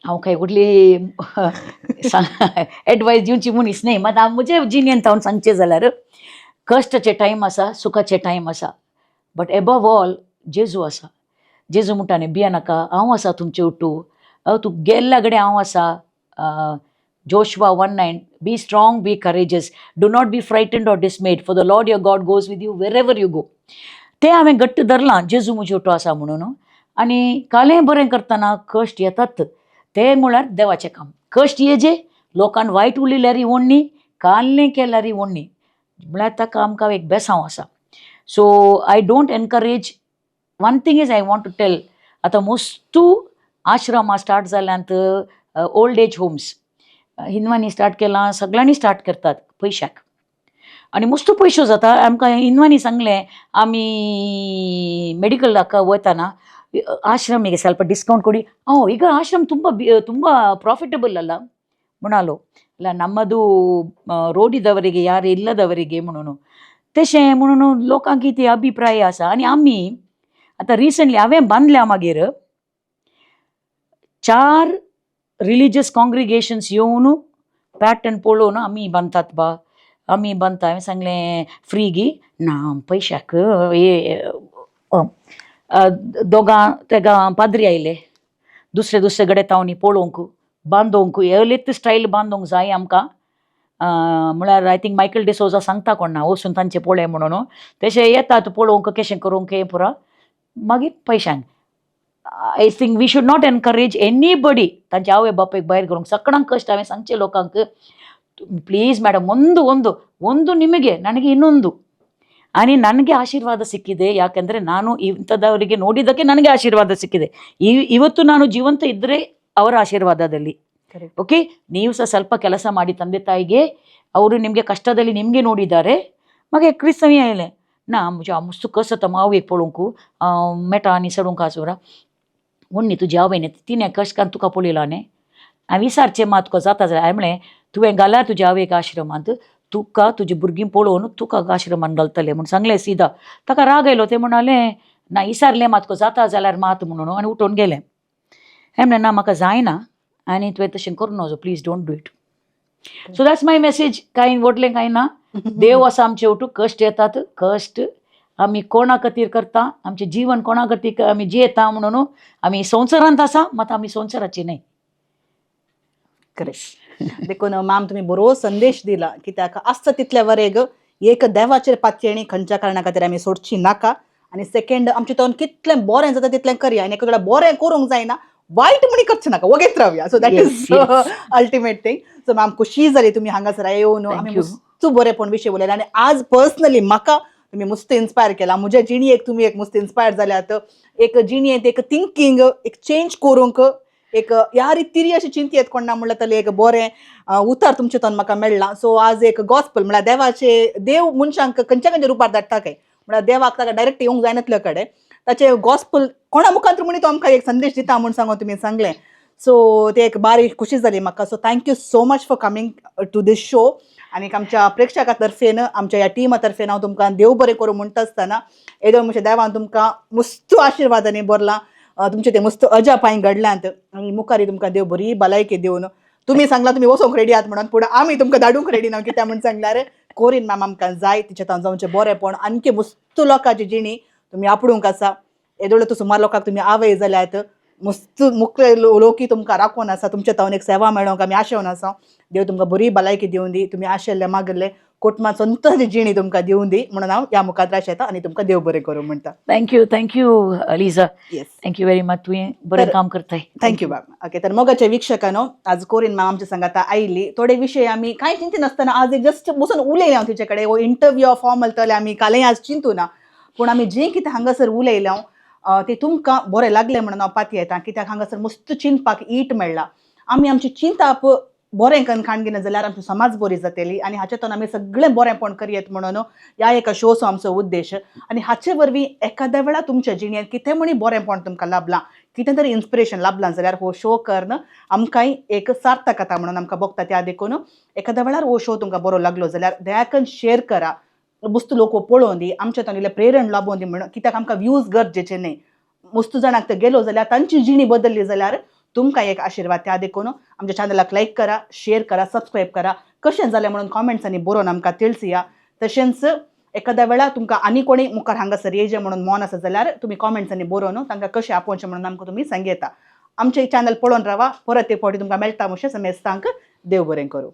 Speaker 1: हांव खंय कुठली एडवायस दिवची मनीस न्ही, मात हांव म्हजे जिणेंत हांव सांगचें जाल्यार, कश्टाचे टायम आसा, सुखाचे टायम आसा, बट एबव ऑल जेजू आसा. जेजू म्हणटा न्ही, भिये नाका, हांव आसा तुमचे ओटू, तूं गेल्ल्या कडेन हांव आसा. Joshua 1:9, be strong, be courageous, do not be frightened or dismayed, for the Lord your God goes with you wherever you go. तें हांवें घट्ट धरलां, जेजू म्हजे ओटू आसा म्हणून. आनी कालें बरें करतना कश्ट येतात, ते म्हळ्यार देवाचें काम. कश्ट येजे, लोकान वायट उलयल्यारय ओडणी, काल्लें केल्यारय ओडणी, म्हळ्यार ताका आमकां एक बेसांव आसा. So I don't encourage. One thing is I want to tell, आतां मोस्टू आश्रमा स्टार्ट जाल्यांत. ओल्ड एज होम्स हिंदवांनी स्टार्ट केलां, सगळ्यांनी स्टार्ट करतात पयशाक आनी मस्त पयशो जाता. आमकां हिंदवांनी सांगलें, आमी ಮೆಡಿಕಲ್ वतना ಆಶ್ರಮಿಗೆ ಸ್ವಲ್ಪ ಡಿಸ್ಕೌಂಟ್ ಕೊಡಿ. ಓ, ಈಗ ಆಶ್ರಮ ತುಂಬ ತುಂಬ ಪ್ರಾಫಿಟಬಲ್ ಅಲ್ಲ म्हणालो. ಅಲ್ಲ, ನಮ್ಮದು ರೋಡಿದವರಿಗೆ, ಯಾರು ಇಲ್ಲದವರಿಗೆ म्हणून तशें म्हणून लोकांक ती अभिप्राय आसा. आनी आमी आतां रिसंटली हांवें बांदल्या, मागीर चार रिलिजियस कॉंग्रिगेशन्स येवन पॅटर्न पळोवन आमी बांदतात बा, आमी बांदता. हांवें सांगलें, फ्री गी ना, पयशाक. हे दोगां तेगां पाद्री आयले दुसरे दुसरे कडेन तावणी पळोवंक, बांदोवंक, एवलेत स्टायल बांदोवंक जाय आमकां. म्हळ्यार I think Michael D'Souza सांगता कोण ना, वचून तांचे पळय म्हणून. तशें येतात पळोवंक, कशें करूंक हें पुरा, मागीर पयशांक. I think we should not encourage anybody तांचे आवय बापायक भायर करूंक. सगळ्यांक कश्ट. हांवें सांगचें लोकांक, ಪ್ಲೀಸ್ ಮೇಡಮ್, ಒಂದು ಒಂದು ಒಂದು ನಿಮಗೆ, ನನಗೆ ಇನ್ನೊಂದು. ಆನಿ ನನಗೆ ಆಶೀರ್ವಾದ ಸಿಕ್ಕಿದೆ. ಯಾಕೆಂದರೆ ನಾನು ಇಂಥದವರಿಗೆ ನೋಡಿದ್ದಕ್ಕೆ ನನಗೆ ಆಶೀರ್ವಾದ ಸಿಕ್ಕಿದೆ. ಇವತ್ತು ನಾನು ಜೀವಂತ ಇದ್ದರೆ ಅವರ ಆಶೀರ್ವಾದದಲ್ಲಿ. ಓಕೆ, ನೀವು ಸಹ ಸ್ವಲ್ಪ ಕೆಲಸ ಮಾಡಿ ತಂದೆ ತಾಯಿಗೆ. ಅವರು ನಿಮಗೆ ಕಷ್ಟದಲ್ಲಿ ನಿಮಗೆ ನೋಡಿದ್ದಾರೆ. मागीर क्रिस्तांव आयले ना, म्हज्या मस्त कसो मावयेक पळोवंक मेटा आनी सडूंक आसोरा उन्नी तुजी आवयन तिणें कश्ट कान तुका पळयला न्ही. हांवें विचारचें मात तुका जाता जाल्यार. हांवें म्हणलें, तुवें घाल्यार तुज्या आवयक आश्रमांत, तुका तुजी भुरगीं पळोवन तुका आश्रमान घालतले म्हूण सांगलें सीधा. ताका राग आयलो. तें म्हणालें, ना, विचारलें मात तुका जाता जाल्यार मात म्हणून, आनी उठोवन गेलें. हांवें म्हणलें, ना, म्हाका जायना आनी तुवें तशें करूं नजो. Please don't do it. So that's my message. कांय व्हडलें कांय ना. देव आसा आमचे वटू. कश्ट येतात, कश्ट आमी कोणा खातीर करता, आमचें जीवन कोणा खातीर आमी जियेता म्हणून. आमी संवसारांत आसा मात आमी संवसाराची न्हय.
Speaker 2: करेक्ट. देखून मॅम, तुम्ही बरो संदेश दिला कित्याक आसता तितल्या वरेग एक देवाचेर पातयेणी खंयच्या कारणा खातीर आमी सोडची नाका. आनी सेकंड, आमचे तोंड कितलें बरें जाता तितलें करया आनी एका बरें करूंक जायना, वायट म्हणी करचें नाका, वगेत रावया. So that is ultimate thing. So ma'am, खुशी जाली तुम्ही हांगासर येवन.
Speaker 1: Thank
Speaker 2: आमी
Speaker 1: you.
Speaker 2: मस्त बरेपण विशय उलयले आनी आज पर्सनली म्हाका तुम्ही मस्त इन्स्पायर केला. म्हज्या जिणयेक तुम्ही एक मस्त इन्स्पायर जाल्यात. एक जिणयेंत एक थिंकींग एक चेंज करूंक एक ह्या रितीरी अशी चिंतयेत कोण ना म्हणल्यार तले एक बरें उतर तुमचे तोन म्हाका मेळ्ळां. सो आज एक गॉस्पल म्हळ्यार देवाचे, देव मनशांक खंयच्या खंयच्या रुपार धाडटा काय, म्हळ्यार देवाक ताका डायरेक्ट येवंक जायनातले कडेन, ताचे गॉस्पल कोणा मुखांत म्हणी तो आमकां एक संदेश दिता म्हूण सांगून तुमी सांगलें. सो ते एक बारीक खुशी जाली म्हाका. So thank you so much for coming to this show. आनी आमच्या प्रेक्षकां तर्फेन, आमच्या ह्या टिमा तर्फेन हांव तुमकां देव बरें करूं म्हणटा आसतना, येदो म्हज्या देवान तुमकां मस्त आशिर्वादांनी भरलां, तुमचें तें मस्त अजापांय घडल्यांत आनी मुखारी तुमकां देव बरी भलायकी दिवन. तुमी सांगला तुमी वचोंक रेडी आहात म्हणून, पूण आमी तुमकां धाडूंक रेडी ना. कित्याक म्हूण सांगल्यार कोरीन मॅम आमकां जाय, तिच्या तांचो आमचें बरेंपण आणखी मस्त लोकांची जिणी तुमी आपडूंक आसा. येदोळ सुमार लोकांक तुमी आवय जाल्यात. मस्त मुखले लोकी तुमकां राखून आसा, तुमच्या तावन एक सेवा मेळोंक आमी आशेवन आसा. देव तुमकां बरी भलायकी दिवन दी, तुमी आशिल्ले मागले कुटुंबात संतोषाची जिणी तुमकां दिवन दी म्हणून हांव ह्या मुखार आशेता आनी तुमकां देव बरें करूं म्हणटा.
Speaker 1: Thank you, thank you Liza.
Speaker 2: Yes.
Speaker 1: Thank you very much. तुवें बरें काम करताय.
Speaker 2: Thank you बाब. ओके, तर मोगाच्या वीक्षकांनो, आज कोरीन मॅम आमच्या संगाता आयली. थोडे विशय आमी कांय चिंती नासतना आज एक जस्ट बसून उलयले हांव तिचे कडेन. हो इंटरव्यू फॉर्मल तले आमी कालय आज चिंतू ना, पूण आमी जें कितें हांगासर उलयले हांव ते तुमकां बरें लागलें म्हणून हांव पातयेता. कित्याक हांगासर मस्त चिंतपाक ईट मेळ्ळा. आमी आमची चिंताप बरें करून काण जाल्यार आमची समाज बरी जातली आनी हाचेतून आमी सगळें बरेंपण करयेत म्हणून ह्या एका शोचो आमचो उद्देश. आनी हाचे वरवीं एखाद्या वेळार तुमच्या जिणेंत कितें म्हणी बरेंपण तुमकां लाभलां, कितें तरी इन्स्पिरेशन लाभलां जाल्यार हो शो करून आमकांय एक सार्थकता म्हणून आमकां भोगता. त्या देखून एखाद्या वेळार हो शो तुमकां बरो लागलो जाल्यार दया करून शेअर करा, मस्त लोक पळोवन दी, आमच्या तांणी प्रेरण लाबोवन दी म्हणून. कित्याक आमकां व्यूज गरजेचे न्हय, मस्त जाणांक ते गेलो जाल्यार तांची जिणी बदलली जाल्यार तुमकां एक आशिर्वाद. त्या देखून आमच्या चॅनलाक लायक करा, शेअर करा, सबस्क्रायब करा. कशें जालें म्हणून कॉमेंट्सांनी बरोवन आमकां तिळसिया. तशेंच एखाद्या वेळार तुमकां आनी कोणी मुखार हांगासर येयचें म्हणून मन आसा जाल्यार तुमी कॉमेंट्सांनी बरोवन तांकां कशें आपोवचें म्हणून आमकां तुमी सांगयता. आमचें चॅनल पळोवन रावा. परत एक फावटी तुमकां मेळटा मुशें समेस्तांक देव बरें करूं.